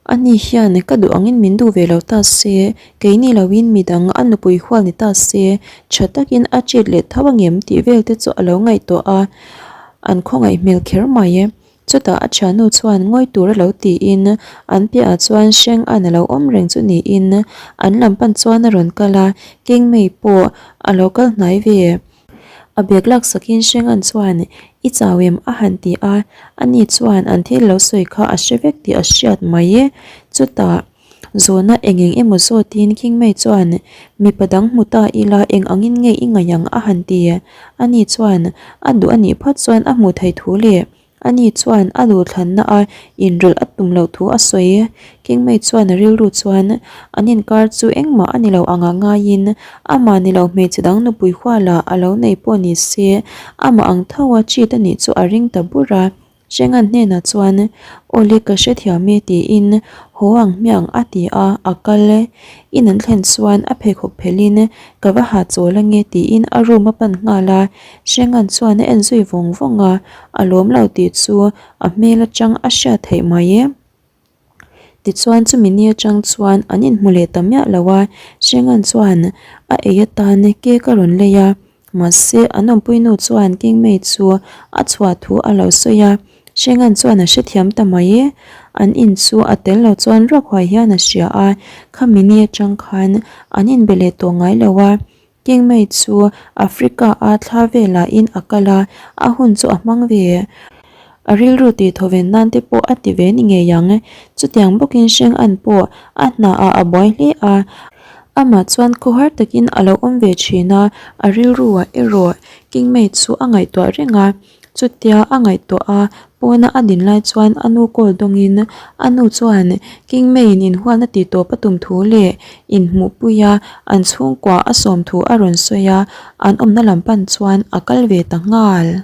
Ani hian ka duh angin min duh ve lo ta se, keini loin midang a nupui hual ni ta se, tha takin a treat leh tho angem tih vel te chu a lo ngaihtuah a, an khawngaih hmel kher mai. Chutah a thiannu chuan ngawi tur a lo tiin an piahah chuan hreng an a lo awm reng chu niin an lam pan chuan a rawn kal a, Kingmei pawh a lo kal hnai ve. A bag laksakin Hrengan chuan I chau em? a han ti a, ani chuan an thil lo sawi kha a hre vek tih a hriat mai e. Chutah zawhna eng eng emaw zawtin Kingmei chuan Mipa dang hmu ta ila eng angin nge i ngaih ang? a han ti. Ani chuan a duh anih phawt chuan a hmuh theih thu leh Ani chuan a duhthlanna a inrawlh a tum loh thu a sawi. Kingmei chuan a rilru chuan an inkar chu engmah a ni lo anga ngaiin amah ni lo hmeichhe dang nupui huala a lo nei pawh ni se amah ang tho a cheat a nih chu a ring ta bur a. Hrengan hnenah chuan Awle ka hrethiam e tiin haw ang hmiang a ti a, a kal e. In an thlen chuan a pheikhawk phelhin ka va ha chawl ange tiin a room a pan nghal a. Hrengan chuan a en zui vawng vawng a, a lawm lo tih chu a hmel atang a hriat theih mai e. Tichuan chumi ni atang chuan an inhmu leh ta miah lo a, Hrengan chuan a ei atan cake a rawn lei a, mahse an awmpui nu chuan Kingmei chu a chhuah thu a lo sawi a, Hrengan chuan a hrethiam ta mai e. An in chu a tel lo chuan ruak huai hian a hria a, khami ni atang khan an inbe leh tawh ngai lo a, Kingmei chu Africa a thla velah in a kal a, a hun chu a hmang ve. A rilru tih thawven nan te pawh a ti ve ni ngei ang. Chutiang bawkin Hreng An pawh a hna ah a buai hle a, amah chuan khawhar takin a lo awm ve thin a, a rilru ah erawh Kingmei chu a ngaihtuah reng a. Chutia a ngaihtuah a, pawna a din lai chuan a nu call dawngin a nu chuan Kingmeiin inhualna tih tawp a tum thu leh inhmuhpuia an chhungkua a sawm thu a rawn sawi a, an awmna lam pan chuan a kal ve ta nghal.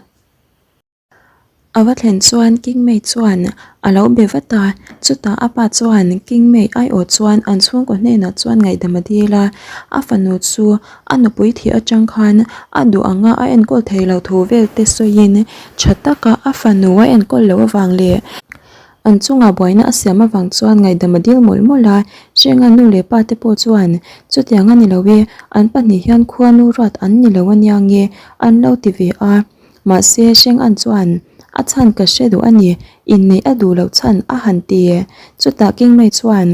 A va thlen chuan Kingmei chuan a lo be vat a, chutah a pa chuan Kingmei aiawh chuan an chhungkaw hnenah chuan ngaihdam a dil a, a fanu chu A nupui thih atang khan a duh anga a enkawl thei lo thu vel te sawiin tha taka a fanu a enkawl loh avang leh an chungah buaina a siam avang chuan ngaihdam a dil mawlh mawlh a. Hrenga nu leh pa te pawh chuan chutiang a ni lo e, an pahnih hian khuanu ruat an ni lo ania nge an lo ti ve a. Mahse Hrengan chuan. A chhan ka hre duh a ni, inneih a duh loh chhan a han ti. Chutah Kingmei chuan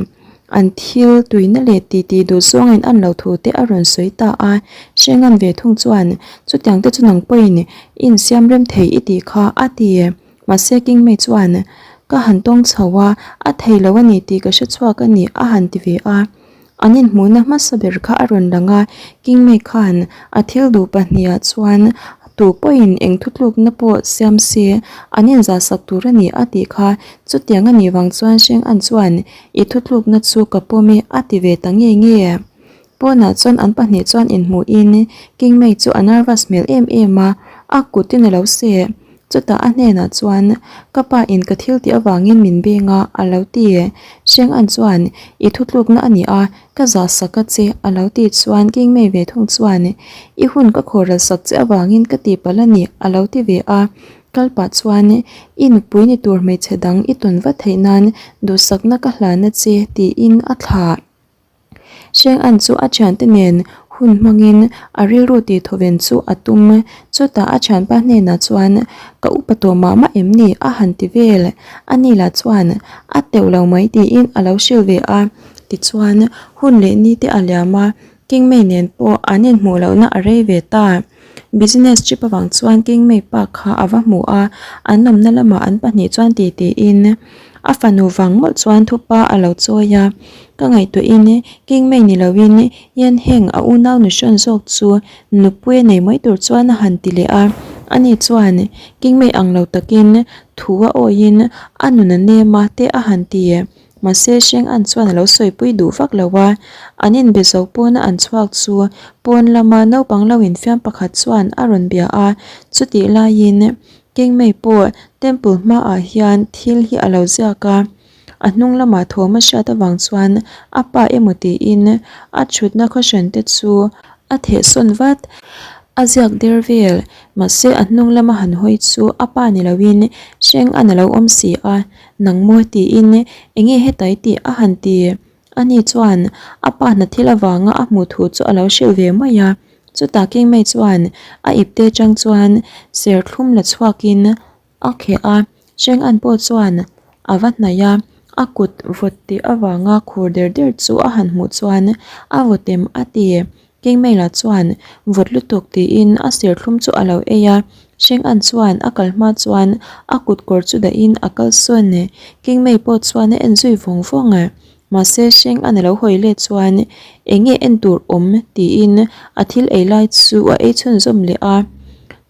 an thil tuina leh titi duh zawngin an lo thu te a rawn sawi ta a. Hrengan ve thung chuan, Chutiang te chu nang pawhin i insiam rem thei i tih kha a ti. Mahse Kingmei chuan, Ka han tawng chho a, a thei lo a ni tih ka hre chhuak a ni a han ti ve a. An inhmuhna hmasa ber kha a rawn lang a, Kingmei khan a thil duh pahniha chuan tu pawhin eng thutlukna pawh siam se an inzahsak tur a ni a tih kha. Chutiang a nih vang chuan Hreng-an chuan i thutlukna chu ka pawm e a ti ve ta nge nge. Pawnah chuan an pahnih chuan inhmuhin Kingmei chu a nervous hmel em em a, a kutin a lo seh. Chutah a hnenah chuan, Ka pa in ka thil tih avangin min beng a, a lo ti. Hreng-an chuan, I thutlukna a ni a, ka zah sak a che, a lo ti chuan Kingmei ve thung chuan, I hun ka khawhral sak che avangin ka tihpalh a ni, a lo ti ve a. Kal pah chuan, I nupui ni tur hmeichhe dang i tawn vat theih nan duhsakna ka hlan a che, tiin a thlah. Hreng An chu a thiante nen hun hmangin a rilru tih thawven chu a tum. Chutah a thianpa hnenah chuan, Ka upa tawh mah mah em ni? a han ti vel. Ani lah chuan, A teuh lo mai tiin a lo hrilh ve a. Tichuan, hun leh ni te a liam a, Kingmei nen pawh an inhmuh lohna a rei ve ta. Business trip avang chuan Kingmei pa kha a va hmu a, an awmna lamah an pahnih chuan titiin a fanu vang mawlh chuan thupa a lo chawi a. Ka ngaihtuahin Kingmei ni loin Yan Heng a unau nu hrawn zawk chu nupui a nei mai tur chuan a han ti leh a. Ani chuan Kingmei ang lo takin thu a awiin a nun a nem a te a han ti. Mahse Hreng An chuan a lo sawipui duh vak lo a, an inbe zo pawna an chhuak chu pawn lama naupang lo infiam pakhat chuan a rawn bia a, chutih laiin Kingmei pawh temple hmaah hian thil hi a lo ziak a, a hnung lamah thawm a hriat avang chuan a pa emaw tiin a thutna khawhran te chu a thehsawn vat. A ziak der vel, mahse a hnung lama han hawi chu a pa ni loin Hreng An a lo awm si a, Nang maw tiin enge hetai tih a han ti. Ani chuan a pa hna thil avanga a hmuh thu chu a lo hrilh ve mai a. Chutah Kingmei chuan a ipte atang chuan serthlum la chhuakin a kheh a. Hreng-an pawh chuan a va hnaih a, a kut vawt tih avanga khur der der chu a han hmuh chuan a vawtem a ti. Kengmela chuan vawt lutuk tiin a serthlum chu a lo ei a, Hreng-an chuan a kal hma chuan a kut kawr chu dahin a kal sawn. Kengmei pawh chuan a en zui vawng vawng a, mahse Hreng-an a lo hawi let chuan eng nge en tur awm tiin a thil ei lai chu a ei chhunzawm leh a.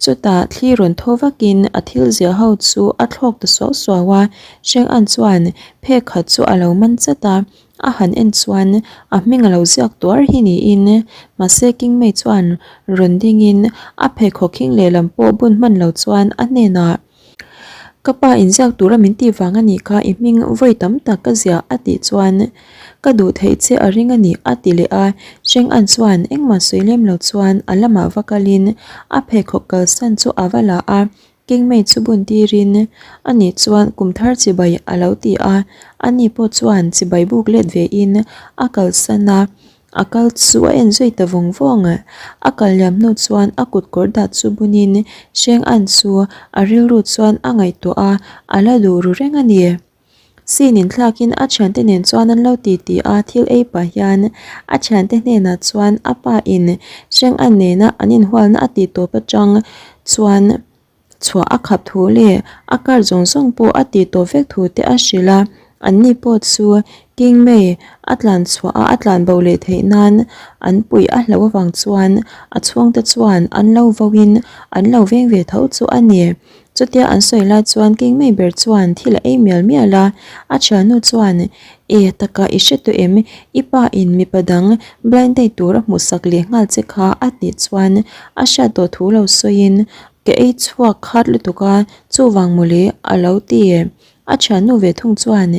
Chutah thli rawn thaw vakin a thil ziah ho chu a thlawk ta suau suau a, Hreng-an chuan phek khat chu a lo man chat a. A han en chuan a hming a lo ziak tuar hi niin mahse Kingmei chuan rawn dingin a pheikhawk khing lehlam pawh bun hman lo chuan a hnenah Ka pa inziak tura min tih vang a nih kha i hming vawi tam tak ka ziah a tih chuan ka duh theih che a ring a ni a ti leh a Cheng An chuan engmah sawi lem lo chuan a lamah va kalin a pheikhawk kalsan chu a va la a. Kengmei chu bun tirin ani chuan kum thar chibai a lo ti a, ani pawh chuan chibai buk let ve in a kalsan a, a kal chu a en zui ta vawng vawng. A kal liam hnu chuan a kut kawr dah chu bunin Hreng An chu a rilru chuan a ngaihtuah a, a la duh ru reng a ni. Sin inthlakin a thiante nen chuan an lo ti ti a, thil ei pah hian a thiante hnenah chuan a pa in Hreng An nena an inhualna a tih tawp atang chuan chhuah a khap thu leh a kar zawng zawng pawh a tih tawp vek thu te a hrilh a, anni pawh chu King Mei a tlan chhuah a a tlan bo leh theih nan an puih a hlauh avang chuan a chhungte chuan an lo vo in an lo veng ve tho chu a ni. Chutia an sawi lai chuan Kingmei ber chuan thil a ei mial mial a, a thiannu chuan, E, taka i hre tawh em? I pa in mipa dang blind date tur a hmuhsak leh nghal che kha a tih chuan a hriat tawh thu lo sawiin, Ka ei chhuak khat lutuk a, chuvang mawle a lo ti. A thiannu ve thung chuan,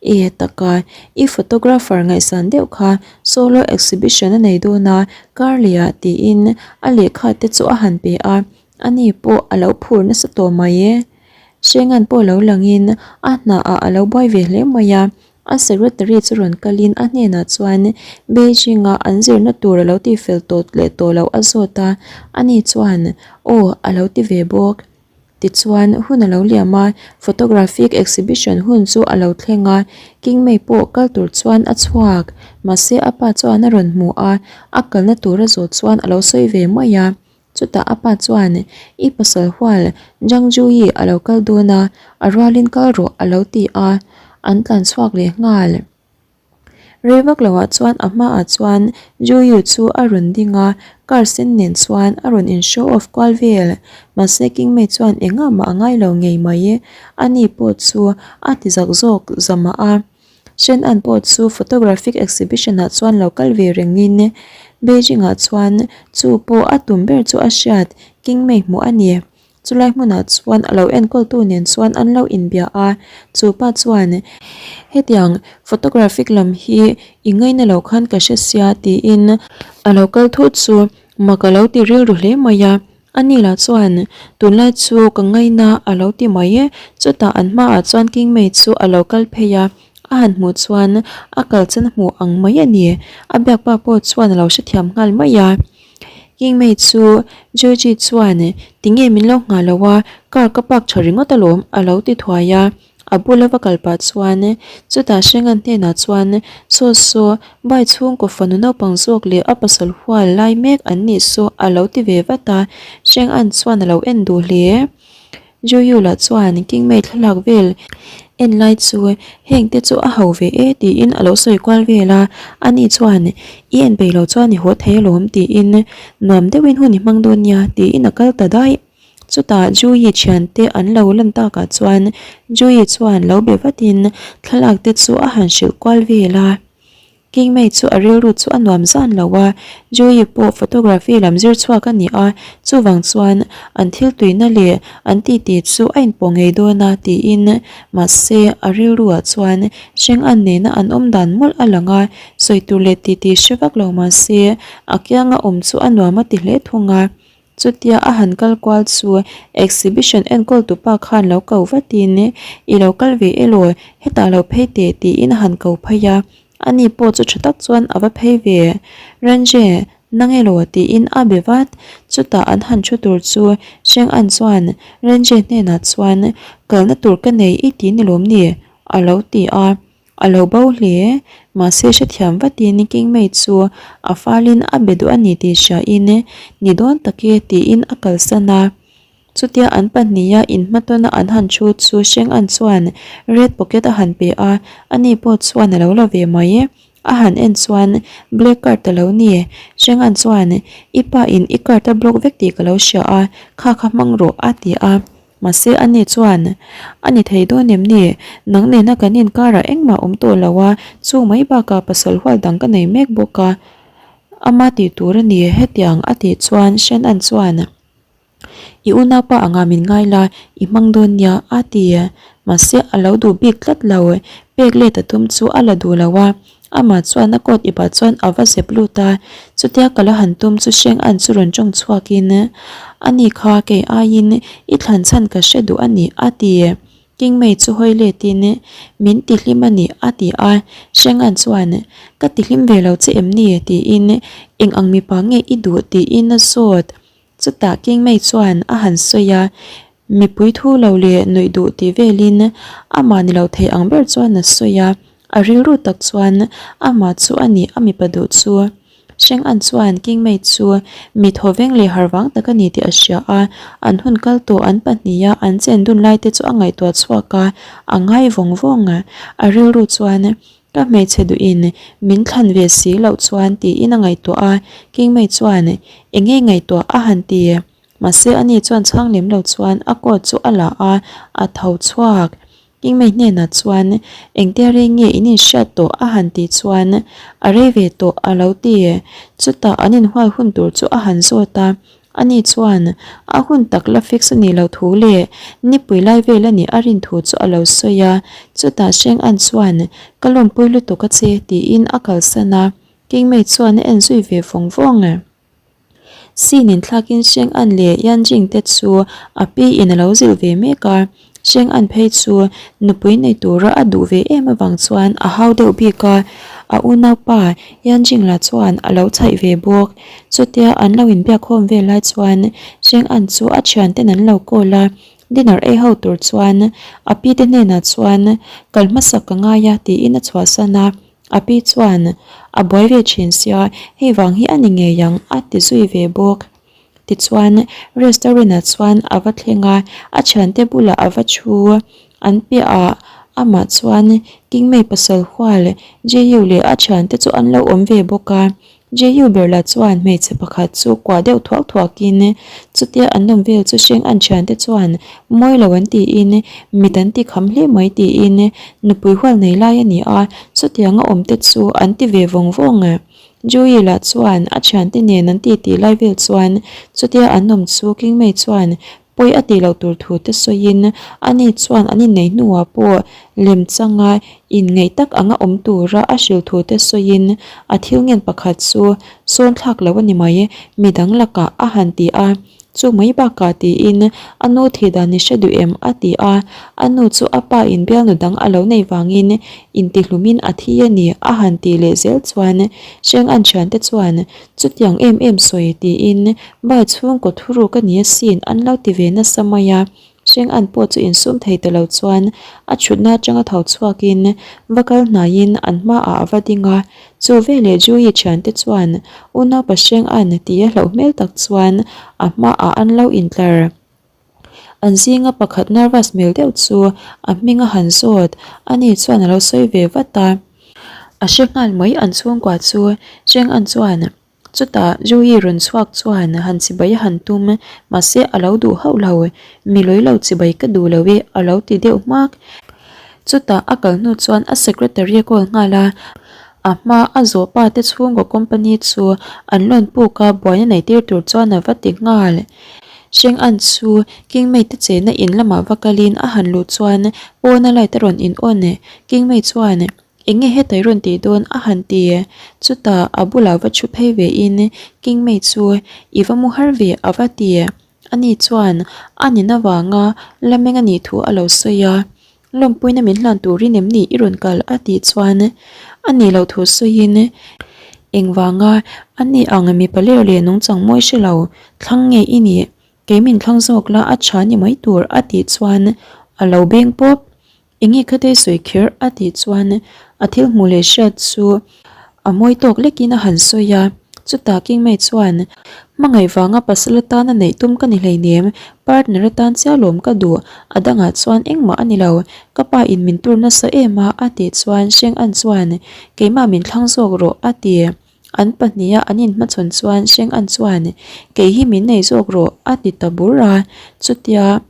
E, taka i photographer ngaihsan deuh kha solo exhibition a nei dawn a, Karleh-ah tiin a lehkha te chu a han pe a. Ani pawh a lo phur nasa tawh mai e. Hrengan pawh lo langin a hnaah a lo buai ve hle mai a. A secretary chu rawn kalin a hnenah chuan Beijing-a an zirna tur a lo tihfel tawh leh tawh loh a zawt a. Ani chuan, Aw, a lo ti ve bawk. Tichuan, hun a lo liam a, photographic exhibition hun chu a lo thleng a, Kingmei pawh kal tur chuan a chhuak. Mahse a pa chuan a rawn hmu a, a kalna tur a zawh chuan a lo sawi ve mai a. Chutah a pa chuan, I pasal hual Zhang Juyi a lo kal dawn a, a rualin kal rawh a lo ti a, an tlan chhuak leh nghal. Rei vak loah chuan a hmaah chuan Juyu chu a rawn ding a, car sen nen chuan a rawn in show off kual vel. Mahse Kingmei chuan engah mah a ngai lo ngei mai. Ani pawh chu a ti zak zawk zamah a. Shen An pawh chu photographic exhibition ah chuan lo kal ve rengin Beijing ah chuan chu pawh a tum ber chu a hriat Kingmei hmuh a ni. Chulai hmunah chuan a lo enkawltu nen chuan an lo inbia a, chu pa chuan, Hetiang photographic lam hi i ngaina lo khan ka hre sia tiin a lo kal thut chu mak a lo ti rilru hle mai a. Ani lah chuan, Tunlai chu ka ngaina a lo ti mai e. Chutah an hmaah chuan Kingmei chu a lo kal phei a, a han hmuh chuan a kal chen hmuh ang mai a ni. A biakpa pawh chuan a lo hrethiam nghal mai a. Kingmei chu Georgie chuan tinge min lo nghah lo a, car ka park tha ringawt alawm a lo ti thuai a, a bula va kal pah chuan chutah Hrengan hnenah chuan saw saw bai chhungkaw fanu naupang zawk leh a pasal hual lai mek an nih saw a lo ti ve vat a, Hrengan chuan a lo en duh hle. Joyula chuan Kingmei thlalak vel en lai chu heng te chu a ho ve e tiin a lo sawi kual vel a, ani chuan i en peih lo chuan i haw thei alawm tiin nuam deuhin hun i hmang dawn nia tiin a kal ta daih. Chutah Juyi thiante an lo lan takah chuan Juyi chuan lo be vatin thlalak te chu a han hrilh kual vel a. Kingmei chu a rilru chu a nuam zan lo a, Joey pawh photography lam zir chhuak a ni a, chuvang chuan an thil tuina leh an titi chu a inpawh ngei dawn a tiin mahse a rilruah chuan Hreng an nena an awm dan mawlh a lang a, sawi tur leh titi hre vak lo mahse a kianga awm chu a nuam a ti hle thung a. Chutia a han kal kual chu exhibition enkawl tu pa khan lo ko vatin i lo kal ve elaw hetah lo phei teh tiin a han ko phei a, ani pawh chu tha tak chuan a va phei ve. Ranje, nang elaw tiin a be vat. Chutah an han thu tur chu Hreng An chuan Ranje hnenah chuan kalna tur ka nei i ti ni lawm ni? a lo ti a. A lo bo hle, mahse hrethiam vatin Kingmei chu a falin a be duh a ni tih hriain ni dawn tak e tiin a kalsan a. Chutia an pahniha inhmatawna an han thu chu Hreng-an chuan red pocket a han pe a, ani pawh chuan a lo la ve mai. A han en chuan black card a lo ni. Hreng-an chuan I pa in i card a block vek tih ka lo hria a, kha kha hmang rawh a ti a. Mahse ani chuan, A ni thei dawn em ni? Nang nena kan inkarah engmah awm tawh lo a, chu mai bakah pasal hual dang ka nei mek bawk a, ama tih tur a ni hetiang a tih chuan Shen-an chuan, I unaupa anga min ngai la, i hmang dawn nia a ti. Mahse a lo duh bik tlat lo, pek let a tum chu a la duh lo a. Amah chuan a coat ipah chuan a va zep lut a, chutia ka la han tum chu Hreng An chu rawn tawng chhuakin, Ani kha kei aiin i thlan chhan ka hre duh a ni, a ti. Kingmei chu hawi letin, Min ti hlim a ni, a ti a. Hreng An chuan, Ka ti hlim ve lo che em ni? tiin, Eng ang mipa nge i duh? tiin a zawt. Chutah Kingmei chuan a han sawi a, mipui thu lo leh nuih duh tih velin amah ni lo thei ang ber chuan a sawi a, a rilru tak chuan amah chu a ni a mipa duh chu. Hreng An chuan Kingmei chu mi thawveng leh harvang tak a ni tih a hria a, an hun kal tawh an pahniha an chen dun lai te chu a ngaihtuah chhuak a, a ngai vawng vawng. A rilru chuan Ka hmeichhe duhin min thlan ve si loh chuan tiin a ngaihtuah a, Kingmei chuan eng nge ngaihtuah a han ti. Mahse ani chuan chhang lem lo chuan a coat chu a la a, a tho chhuak. Kingmei hnenah chuan engtia rei nge in inhriat tawh a han tih chuan a rei ve tawh a lo ti. Chutah an inhual hun tur chu a han zawt a, Ani chuan a hun tak la fix a nih loh thu leh nipui lai vel a nih a rin thu chu a lo sawi a, chutah Hreng An chuan ka lawmpui lutuk a che tiin a kalsan a, Kingmei chuan a en zui ve vawng vawng. Sin inthlakin Hreng An leh Yan Jing te chu a pi in a lo zilh ve mek a. Hreng an phei chu nupui nei tura a duh ve em avang chuan a hau deuh bik a, a unaupa Yanjing lah chuan a lo chhaih ve bawk. Chutia an lo inbiakkhawm vel lai chuan Hreng an chu a thianten an lo call a. Dinner ei ho tur chuan a pi te hnenah chuan kal hmasak ka ngai a tiin a chhuahsan a, a pi chuan a buai ve thin sia hei vang hi a ni ngei ang a ti zui ve bawk. Tichuan restaurant ah chuan a va thleng a, a thiante bulah a va thu an piahah amah chuan Kingmei pasal hual Jehu leh a thiante chu an lo awm ve bawk a. Jehu ber lah chuan hmeichhe pakhat chu kuah deuh thuak thuakin chutia an awm vel chu hreng an thiante chuan mawi lo an tiin mit an ti kham hle mai tiin nupui hual nei lai a ni a, chutianga awm te chu an ti ve vawng vawng. Joey lah chuan a thiante nen an titi lai vel chuan chutia an awm chu Kingmei chuan Pawi a tih loh tur thu te sawiin ani chuan an innei hnuah pawh lemchanga inngeih tak anga awm tura a hrilh thu te sawiin a thil ngen pakhat chu sawn thlak lo a ni mai, midang lakah a han ti a, chu mai bakah tiin a nu thih dan i hre duh em a ti a, a nu chu a pa in bialnu dang a lo nei vangin intihlumin a thi a ni a han tih leh zel chuan Hreng an thiante chuan Chutiang em em sawi tiin Bai chhungkaw thuruk a ni asin an lo ti ve nasa mai a, Hreng an pawh chu insum thei ta lo chuan a chhutna atanga tho chhuakin va kal hnaiin an hmaah a va ding a, chu veleh Julie thiante chuan unaupa Hreng an tia hlauh hmel tak chuan a hmaah an lo intlar. An zinga pakhat nervous hmel deuh chu a hming a han zawt, ani chuan a lo sawi ve vat a. A hre nghal mai an chhungkua chu Cheng An chuan chutah Julie rawn chhuak chuan han chibai a han tum mahse a lo duh hauh lo, mi lawi lo chibai ka duh lo e a lo ti deuh hmak. Chutah a kal hnu chuan a secretary a call nghal a, a hma a zawh pa te chhungkaw company chu an loan puk a buaina nei tir tur chuan a va ti nghal. Hreng an chu Kingmei te chenna in lamah va kalin a han luh chuan pawna light a rawn in on. Kingmei chuan eng nge heta i rawn tih dawn a han ti. Chutah a bulah va thu phei ve in Kingmei chu i va mu har ve a va ti. Ani chuan a nin avanga la meng a nih thu a lo sawi a. Lawmpuina min hlan turin em ni i rawn kal a tih chuan a nih loh thu sawiin engvanga a ni ang mipa ler leh nungchang mawi hre lo thlang nge i nih kei min thlang zawk la a tha ni mai tur a tih chuan a lo beng pawp. Enge khatei sawi kher a tih chuan a thil hmuh leh hriat chu a mawi tawk lekin a han sawi a, chutah Kingmei chuan hmangaih vanga pasal atana neih tum ka ni hleinem, partner atan chiah lawm ka duh, a dangah chuan engmah a ni lo, ka pa in min tur nasa em a a tih chuan Sheng An chuan keimah min thlang zawk rawh a ti. An pahniha an inhmachhawn chuan Sheng An chuan kei hi min nei zawk rawh a ti ta bur a, chutia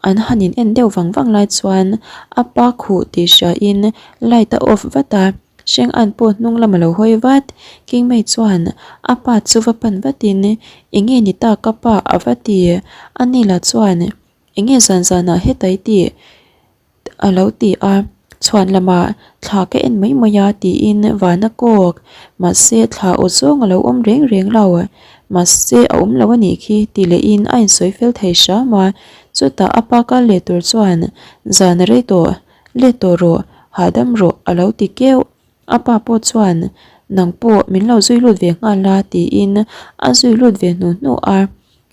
An han in en deuh vang vang lai chuan a pa khuh tih hria in light a off vat a, Hreng an pawh hnung lam a lo hawi vat. Kingmei chuan a pa chu va pan vat in enge ni ta ka pa a va ti. Anila chuan enge zan zan ah heta i tih? A lo ti a, chhuan lamah thla ka en mai mai a tiin van a kawk, mahse thla aw zawng a lo awm reng reng lo, mahse a awm lo a nih khi ti lehin a insawi fel thei hram a, chutah a pa kal leh tur chuan zan a rei tawh, let tawh rawh, hahdam rawh a lo ti keuh. A pa pawh chuan nang pawh min lo zui lut ve nghal a tiin a zui lut ve hnu hnu a.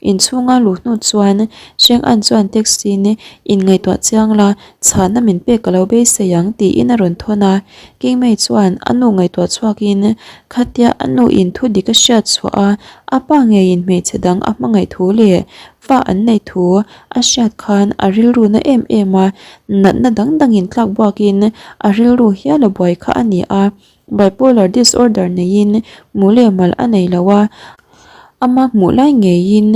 Inchhunga luh hnu chuan Sheng An chuan taxi in inngaihtuah chiang la, chhahna min pek ka lo beisei ang tiin a rawn thawn a. King Mei chuan a nu ngaihtuah chhuakin khatia a nu in thu dik a hriat chhuah a, a pa ngeiin hmeichhe dang a hmangaih thu leh fa an neih thu a hriat khan a rilru na em em a, natna dang dangin tlak buakin a rilru hial a buai kha a ni a. Bipolar disorder neiin hmuh leh mal a nei lo a, ama hmuh lai ngeiin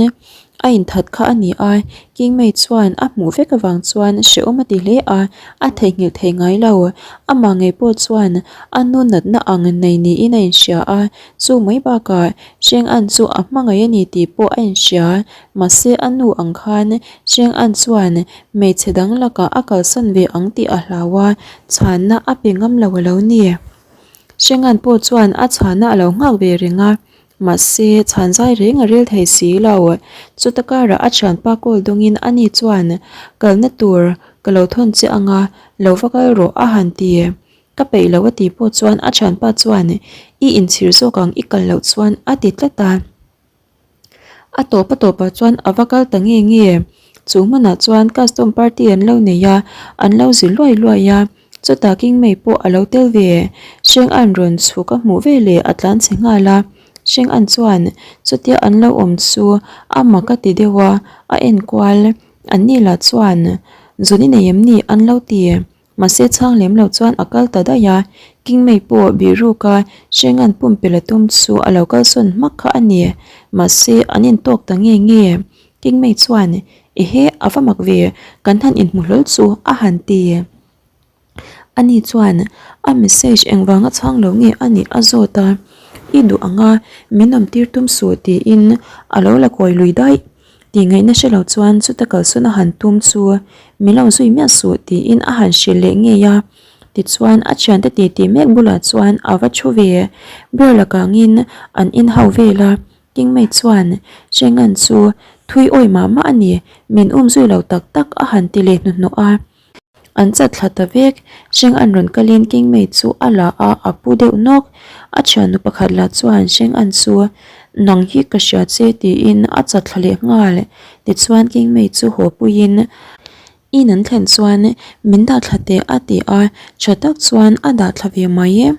a inthat kha a ni a, Kingmei chuan a hmuh vek avang chuan hrehawm a ti hle a, a theihnghilh thei ngai lo. Amah ngei pawh chuan a nu natna ang nei niin a inhria a, chu mai bakah Hreng An chu a hmangaih a ni tih pawh a inhria, mahse a nu ang khan Hreng An chuan Hmeichhe dang lakah a kalsan ve ang tih a hlau a, chhanna a pe ngam lo a lo ni. Hrengan pawh chuan a chhanna a lo nghak ve reng a, mahse chhan zai reng a rel thei si lo. Chuta karah a thianpa call dawngin ani chuan kalna tur ka lo thawn che anga lo va kal rawh a han ti. Ka peih lo a tih pawh chuan a thianpa chuan i inchhir zawk ang i kal loh chuan a ti tlat a. A tawp a tawpah chuan a va kal ta nge nge. Chu hmunah chuan custom party an lo nei a, an lo zi luai luai a. Chutah Kingmei pawh a lo tel ve. Hreng an rawn chhuk a hmuh veleh a tlan chhe nghal a. Hreng an chuan chutia an lo awm chu a mak a ti deuh a, a enkual. Anni lah chuan, Zun i nei em ni? an lo ti. Mahse chhang lem lo chuan a kal ta daih a, Kingmei pawh bihruk a Hrengan pumpelh a tum chu a lo kalsawn hmak kha a ni. Mahse an intawk ta nge nge. Kingmei chuan, Ehe, a va mak ve, kan han inhmu hlawl chu a han ti. Ani chuan a message engvanga chhang lo nge a nih a zawt a, I duh ang a, min awmtir tum suh tiin a lo la kawi lui daih. Tih ngaihna hre lo chuan chuta kalsawn a han tum chu min lo zui miah suh tiin a han hrilh leh ngei a. Tichuan a thiante titi mek bulah chuan a va thu ve. Ber lakangin an inhau vel a, Kingmei chuan Hrengan chu thui awi mah mah a ni, min um zui lo tak tak a han ti leh hnuhnawh a. An chat thla ta vek, Hreng an rawn kalin Kingmei chu a la a, a pu deuh nawk. A thiannu pakhat lah chuan Hreng an chu, Nang hi ka hria che tiin a chat thla leh nghal. Tichuan Kingmei chu haw puiin in an thlen chuan min dah thla teh a ti a, tha tak chuan a dah thla ve mai e.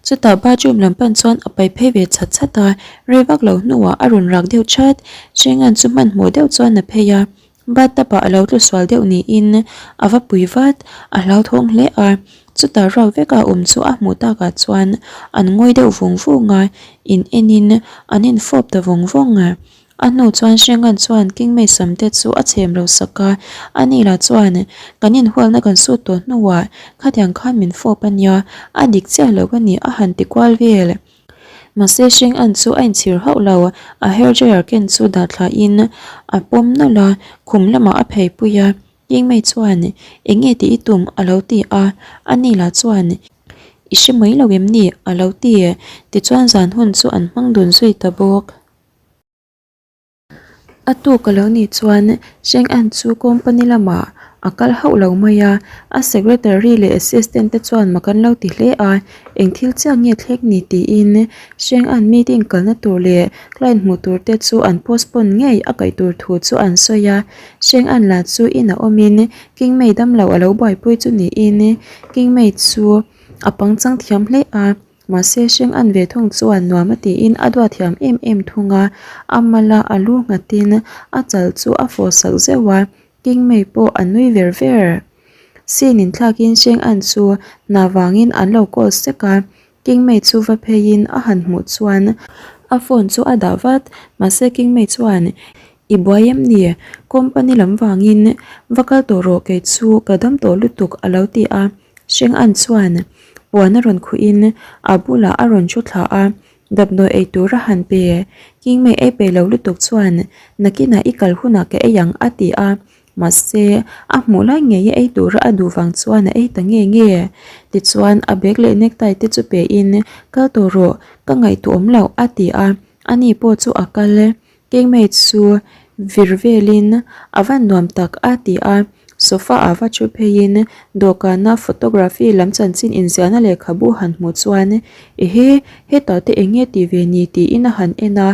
Chutah bathroom lam pan chuan a pai phei ve chhat chhat a, rei vak lo hnuah a rawn rak deuh chat. Hrengan chu hmanhmawh deuh chuan a phei a, bathtub ah a lo tlu sual deuh niin a va pui vat, a hlauthawng hle a. Chutah ruak veka awm chu a hmuh takah chuan an ngawi deuh vung vung a, in enin an infawp ta vawng vawng a. A hnu chuan Hrengan chuan Kingmei samte chu a chhem lo sak a, ani lah chuan, Kan inhualna kan sut tawh hnuah khatiang khan min fawp a nia, a dik chiah lo a ni a han ti kual vel. Mahse Hrengan chu a inchhir hauh lo, a hair dryer ken chu dah thlahin a pawm nawlh a, khum lamah a phei pui a. Kingmei chuan, Eng nge tih i tum? a lo ti a, ani lah chuan, I hre mai lo em ni? a lo ti. Tichuan zan hun chu an hmang dun zui ta bawk. A tuk a lo nih chuan Sheng An chu company lamah a kal hauh lo mai a, a secretary leh assistant te chuan mak an lo ti hle a, eng thil chiah nge thlek ni tiin Sheng An meeting kalna tur leh client hmuh tur te chu an postpone ngei a kaih tur thu chu an sawi a, Sheng An lah chu inah awmin King Mei damlo a lo buaipui chu niin King Mei chu a pangchang thiam hle a. Mahse hring an ve thung chuan nuam a tiin a duat thiam em em thung a, a mal a a lu nghatin a chal chu a fawh sak zeuh a, Kingmei pawh a nui ver ver. Scene in thlakin hring an chu hna vangin an lo call sek a, Kingmei chu va pheiin a han hmuh chuan a phone chu a dah vat, mahse Kingmei chuan I buai em ni? Company lam vangin va kal tawh rawh kei chu ka dam tawh lutuk a lo ti a. Hring an chuan puan a rawn khuhin a bulah a rawn thu thla a, damdawi ei tur a han pe. Kingmei ei peih lo lutuk chuan nakinah i kal hunah ka ei ang a ti a, mahse a hmuh lai ngei a ei tura a duh vang chuan a ei ta nge nge. Tichuan a bag leh necktie te chu pein kal tawh rawh ka ngaihtuah awm loh a ti a, ani pawh chu a kal. Kengmei chu vir velin a van nuam tak a ti a, sofa ah va thu pheiin dawhkana photography lam chanchin inziahna lehkhabu han hmuh chuan ehe hetah te eng nge tih ve ni tiin a han en a,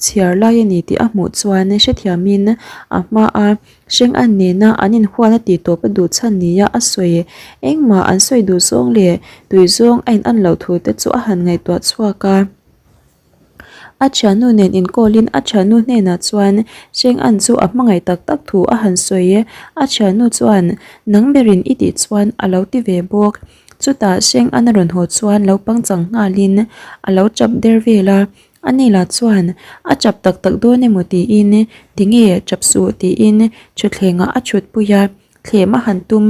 chhiar lai a ni tih a hmuh chuan hrethiamin a hma a hreng an nena an inhualna tih tawp a duh chhan nia a sawi engmah an sawi duh zawng leh tui zawng a in an loh thu te chu a han ngaihtuah chhuak a. A thiannu nen inkawlin a thiannu hnenah chuan Cheng An chu a hmangaih tak tak thu a han sawi e. A thiannu chuan, Nang berin i tih chuan a lo ti ve bawk. Chutah Cheng An a rawn haw chuan lo pangchang nghalin a lo chap der vel a. Ani lah chuan a chap tak tak dawn emaw tiin, Tinge chap suh tiin thutthlengah a thutpui a, thlem a han tum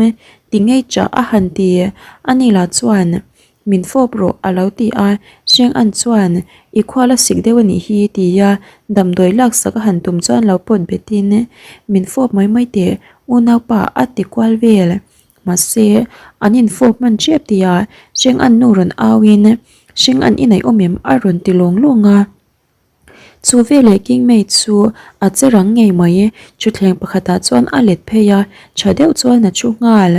tingei chah a han ti. Ani lah chuan Min fawp rawh a lo ti a, Hreng An chuan i khual a sik deuh a nih hi tia damdawi laksak a han tum chuan lo pawt betin min fawp mai mai teh unaupa a ti kual vel. Mahse an infawp hman tep tia Hreng An nu rawn auin Hreng An i neih awm em a rawn ti lawng lawng a. Chu veleh Kingmei chu a che rang ngei mai. Thutthleng pakhatah chuan a let phei a, tha deuh chuan a thu nghal.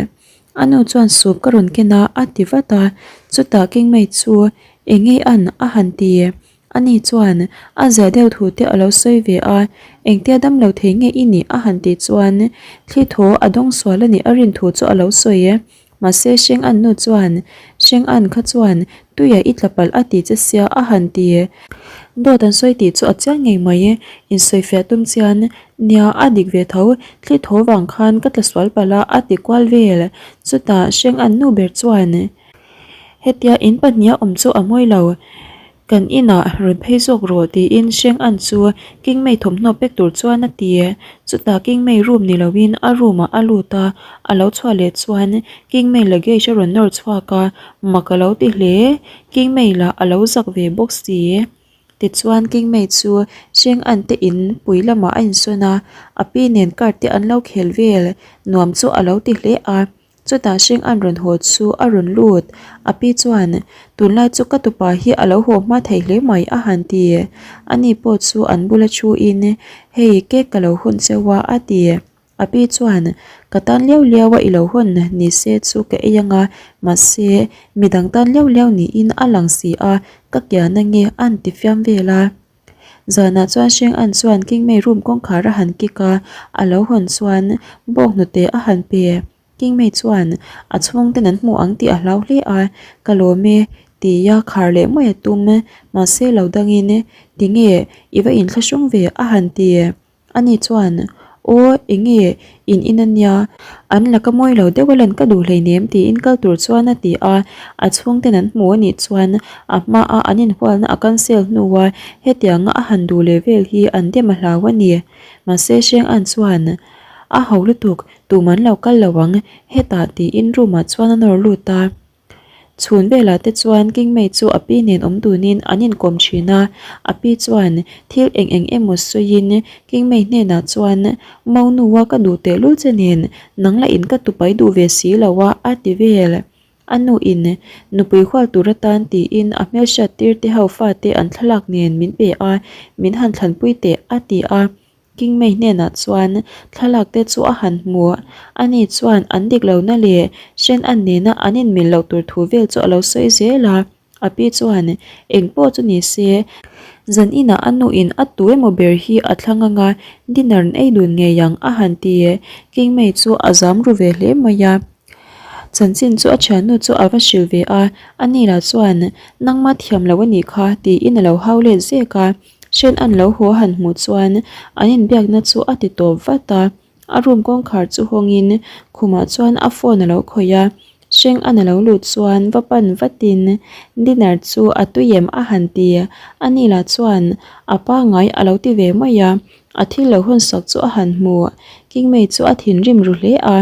A nu chuan soup ka rawn ken a, a ti vat a. Chutah Kingmei chu eng ngei an a han ti. Ani chuan a zia deuh thu te a lo sawi ve a, engtia dam lo thei nge i nih a han tih chuan thli thaw a dawng sual a nih a rin thu chu a lo sawi e. Mahse Sheng An nu chuan, Sheng An kha chuan tuia i tla palh a ti che sia a han ti. Dawt an sawi tih chu a chiang ngei mai, insawifiah tum chian nia a dik ve tho, thli thaw vang khan ka tla sual palh a a ti kual vel. Chutah Sheng An nu ber chuan, Hetia in pahniha awm chu a mawi lo, kan inah rawn phei zawk rawh tiin Sheng An chu Kingmei thawmhnaw pek tur chuan a ti. Chutah Kingmei room ni loin a room ah a lut a, a lo chhuah leh chuan Kingmei luggage a rawn nawr chhuak a, mak a lo ti hle. Kingmei lah a lo zak ve bawk si. Tichuan Kingmei chu Sheng An te in pui lamah a insawn a, a pi nen card te an lo khel vel nuam chu a lo ti hle a. Chutah hring an rawn haw chu a rawn lut. A pi chuan, Tunlai chu ka tupa hi a lo haw hma thei hle mai a han ti. Ani pawh chu an bula thuin, Hei, cake ka lo hawn cheu a, a ti. A pi chuan, Ka tan liau liau a i lo hawn ni se chu ka ei anga, mahse, midang tan liau liau niin a lang si a, ka kian ange a'n ti fiam vel a. Zanah chuan Sheng An chuan Kingmei room kawngkhar a han kick a, a lo hawn chuan bawk hnute a han pe. Kingmei chuan a chhungten an hmu ang tih a hlau hle a, Ka lawm e, tia khar leh mai a tum. Mahse lo dangin, Tinge, i va inthlahrung ve a han ti. Ani chuan, Aw, enge in in ania, an laka mawi lo deuh a lan ka duh hleinem tiin kal tur chuan a ti a, a chhungten an hmu anih chuan a hmaa an inhualna a cancel hnua hetianga a han duh leh vel hi an dem a hlau a ni. Mahse Hreng-an chuan, A ho lutuk, tum an lo kal lo ang, hetah tiin room ah chuan a nawr lut a. Chhun velah te chuan Kingmei chu a pi nen awm dunin an inkawm thin a, a pi chuan thil eng eng emaw sawiin Kingmei hnenah chuan Maunua ka duh tehlul che nen nang lah in ka tupai duh ve si lo a a ti vel. A nu in nupui hual tur atan tiin a hmelhriat tir te ho fate an thlalak nen min pe a, min han thlanpui teh a ti a. Kingmei hnenah chuan thlalak te chu a han hmu. Ani chuan an dik lohna leh hren an nena an inmil loh tur thu vel chu a lo sawi zel a. A pi chuan eng pawh chu ni se, zan inah a nuin a tu emaw ber hi a thlang anga dinner an ei dun ngei ang a han ti. Kingmei chu a zam ru ve hle mai a. Chanchin chu a thiannu chu a va hrilh ve a, ani lah chuan nangma thiam lo a nih kha tiin a lo hau let zek a. Hren an lo haw han hmuh chuan an inbiakna chu a ti tawp vat a, a room kawngkhar chu hawngin khumah chuan a phone a lo khawih a, Hreng an a lo lut chuan va pan vatin dinner chu a tui em a han ti, ani lah chuan a pangngai a lo ti ve mai a, a thil lo hawnsak chu a han hmu, Kingmei chu a thinrim ru hle a.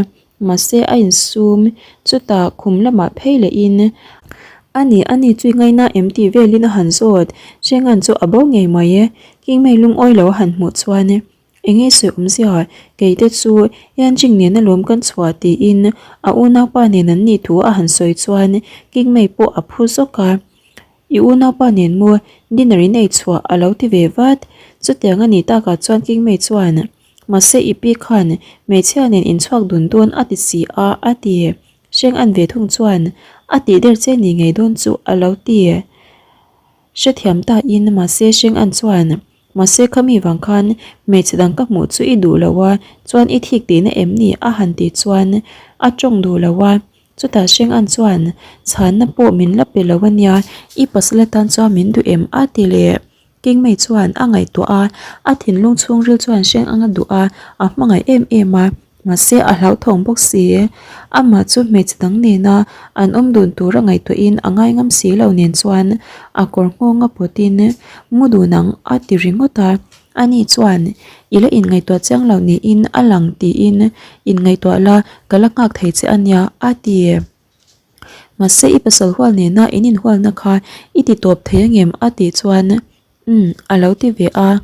Mahse a insum, chutah khum lamah phei lehin, A ni, a ni chu i ngaina em tih velin a han zawt. Hrengan chu a bo ngei mai e. Kingmei lungawi lo a han hmuh chuan, Eng nge sawi awmzia, kei te chu Yanjing nen alawm kan chhuah tiin a unaupa nen an nih thu a han sawi chuan Kingmei pawh a phu zawk a. I unaupa nen maw dinner in ei chhuah a lo ti ve vat. Chutiang a nih takah chuan Kingmei chuan, Mahse i pi khan hmeichhia nen inchhuak dun dawn a ti si a, a ti. Hreng an ve thung chuan a tih der che ni ngei dawn chu a lo ti. Hrethiam ta in mahse Hreng an chuan mahse khami vang khan hmeichhe dang ka hmuh chu i duh lo a, chuan i thik tihna em ni a han tih chuan a tawng duh lo a. Chutah Hreng an chuan chhanna pawh min la pe lo a nia, i pasal atan chuan min duh em a ti leh. Kingmei chuan a ngaihtuah a, a thinlung chhungril chuan hreng anga duh a, a hmangaih em em a, mahse a hlauthawng bawk si. Amah chu hmeichhe dang nena an awm dun tura ngaihtuahin a ngaingam si lo nen chuan a kawr nghawng a pawtin mu dun ang a ti ringawt a. Ani chuan i la inngaihtuah chiang lo niin a lang tiin inngaihtuah la ka la nghak thei che ania a ti. Mahse i pasal hual nena in inhualna kha i ti tawp thei angem a tih chuan umm a lo ti ve a.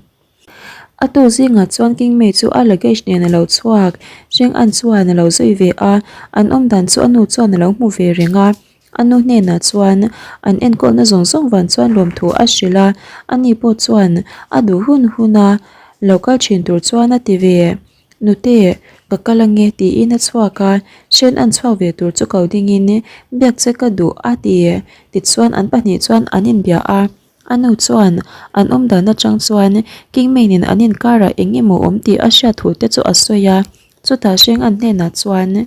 A tu zingah chuan Kingmei chu a luggage nen a lo chhuak, Hreng-an chuan a lo zui ve a, an awm dan chu a nu chuan a lo hmu ve reng a. A nu hnenah chuan an enkawlna zawng zawng vang chuan lawmthu a hrilh a, ani pawh chuan a duh hun hun a lo kal thin tur chuan a ti ve. Nute, ka kal ange tiin a chhuak a, hren an chhuak ve tur chu ko dingin biak che ka duh a ti. Tichuan an pahnih chuan an inbia a. A nu chuan an awm dan atang chuan Kingmei nen an inkarah eng emaw awm tih a hriat thu te chu a sawi a. Chutah Hreng an hnenah chuan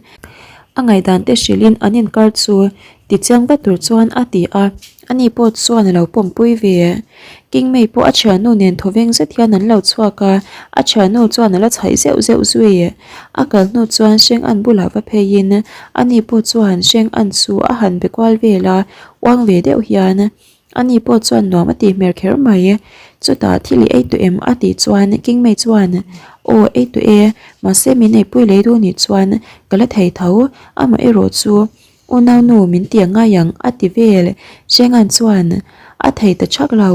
a ngaihdan te hrilhin an inkar chu tichiang vat tur chuan a ti a, ani pawh chuan a lo pawmpui ve. Kingmei pawh a thiannu nen thawveng zet hian an lo chhuak a, a thiannu chuan a la chhaih zeuh zeuh zui. A kal hnu chuan Hreng an bulah va pheiin ani pawh chuan Hreng an chu a han be kual vel a, uang ve deuh hian Ani pawh chuan nuam a tih hmer kher mai. Chutah thil i ei tawh em? a tih chuan Kingmei chuan, Aw, ei tawh e, mahse min eipui lei duh nih chuan ka la thei tho, amah erawh chu unau nu min ti a ngai ang a ti vel. Hrengan chuan a thei ta thak lo.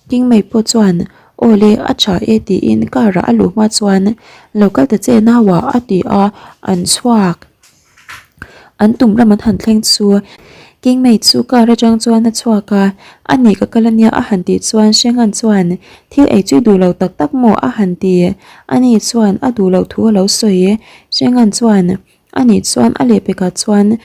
Kingmei pawh chuan, Aw le, a tha e tiin car ah a luh hma chuan, Lo kal ta che nauah a ti a, an chhuak. An tum ram an han thleng chu Kingmei chu car atang chuan a chhuak a, a nih ka kal ania a han tih chuan Hrengan chuan thil ei chu i duh lo tak tak maw a han ti. Ani chuan a duh loh thu a lo sawi. Hrengan chuan a nih chuan a lehpekah chuan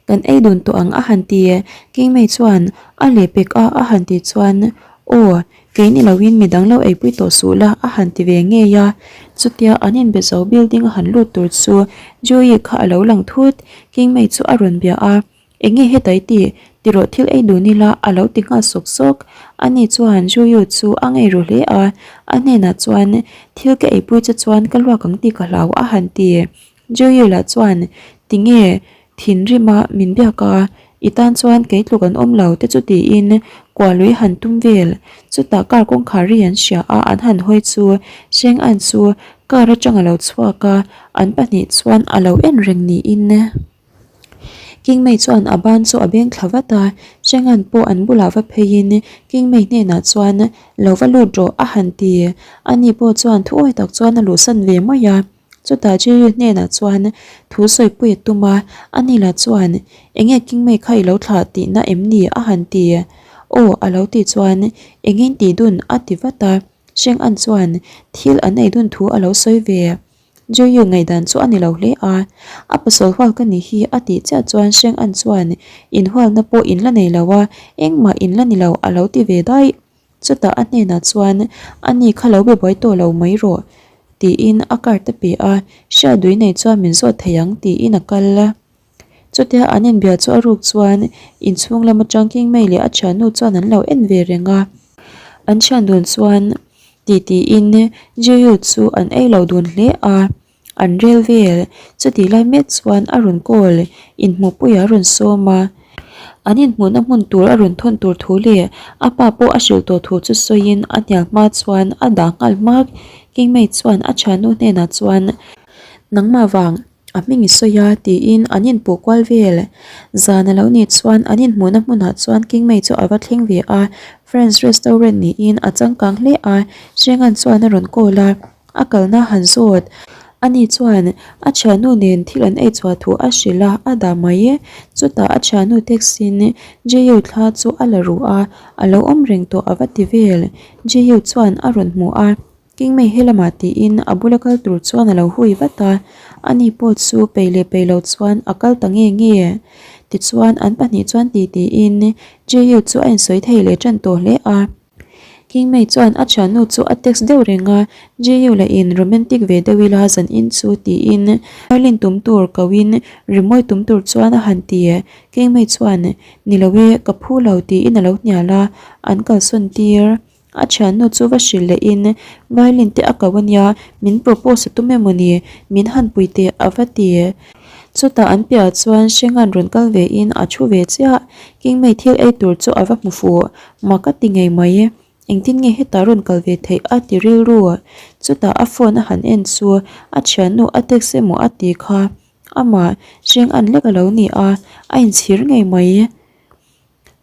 kan ei dun tawh ang a han ti. Kingmei chuan a lehpek a a han tih chuan aw Kei ni loin midang lo eipui tawh suh la a han ti ve ngei a, chutia an inbe zo building a han lut tur chu Joey kha a lo lang thut, Kingmei chu a rawn bia a, Enge heta i tih? Tirawh thil ei dun ila a lo ti nghal sawk sawk, ani chuan Joey chu a ngei ru hle a, a hnenah chuan thil ka eipui che chuan ka luak ang tih ka hlau a han ti. Joey lah chuan Tinge thinrima min biak a, i tan chuan kei tluk an awm lo te chu tiin kualui han tum vel. Chutah car kawngkhar ri an hria a, an han hawi chu Sheng An chu car atang a lo chhuak a, an pahnih chuan a lo en reng niin Kingmei chuan a ban chu a beng thla vat a, Sheng An pawh an bulah va pheiin Kingmei hnenah chuan lo va lut rawh a han ti. Ani pawh chuan thuawi tak chuan a luhsan ve mai a. Chutah Jerry hnenah chuan thu sawipui a tum a, ani lah chuan, Enge Kingmei kha i lo thlah tihna em ni? a han ti. Aw a lo tih chuan, Enge in tih dun? a ti vat a. Sheng An chuan thil an ei dun thu a lo sawi ve. Jerry ngaihdan chu a ni lo hle a, A pasal hual ka nih hi a tih chiah chuan Sheng An chuan, Inhualna pawh in la nei lo a, engmah in la ni lo a lo ti ve daih. Chutah a hnenah chuan, Ani kha lo be buai tawh lo mai rawh, tiin a card a pe a, Hriatdui nei chuan min zawt thei ang, tiin a kal a. Chutia an inbia chu a ruk chuan inchhung lam atang Kingmei leh a thiannu chuan an lo en ve reng a. An thian dun chuan titiin Jiyu chu an ei lo dun hle a. An rel vel, chutih lai mek chuan a rawn call, inhmuhpui a rawn sawm a. An inhmuhna hmun tur a rawn thawn tur thu leh a pa pawh a hrilh tawh thu chu sawiin a hnial hma chuan a dah nghal hmak. Kingmei chuan a thiannu hnenah chuan, Nangmah vang a hming i sawi a, tiin an inpuh kual vel. Zan a lo nih chuan an inhmuhna hmunah chuan Kingmei chu a va thleng ve a, Friends restaurant niin a changkang hle a, Hrengan chuan a rawn call a. A kalna han zawt. Ani chuan a thiannu nen thil an ei chhuah thu a hrilh a, a dah mai e. Chutah a thiannu taxi-in Jeyu thla chu a la ruh a, a lo awm reng tawh a va ti vel. Jeyu chuan a rawn hmu a, Kingmei helamah tiin a bula kal tur chuan a lo hui vat a, ani pawh chu peih leh peih lo chuan a kal ta nge nge. Tichuan an pahnih chuan ti tiin Jeyu chu a insawi thei leh tan tawh hle a. Kingmei chuan a thiannu chu a text deuh reng a, Jiyu lah in romantic ve deuh ila zan in chu tiin violin tum tur ko in rimawi tum tur chuan a han ti. Kingmei chuan ni lo e ka phu lo tiin a lo hnial a, an kalsawn tir. A thiannu chu va hrilh leh in violin te a ko ania min propose a tum emaw ni min han pui teh a va ti. Chutah an piahah chuan Hrengan rawn kal ve in a thu ve chiah. Kingmei thil ei tur chu a va hmu fuh. Mak a ti ngei mai. Engtin nge hetah rawn kal ve theih a ti rilru. Chutah a phone a han en chu a thiannu a text emaw a ti kha. Amah Hrengan lek a lo ni a, a inchhir ngei mai.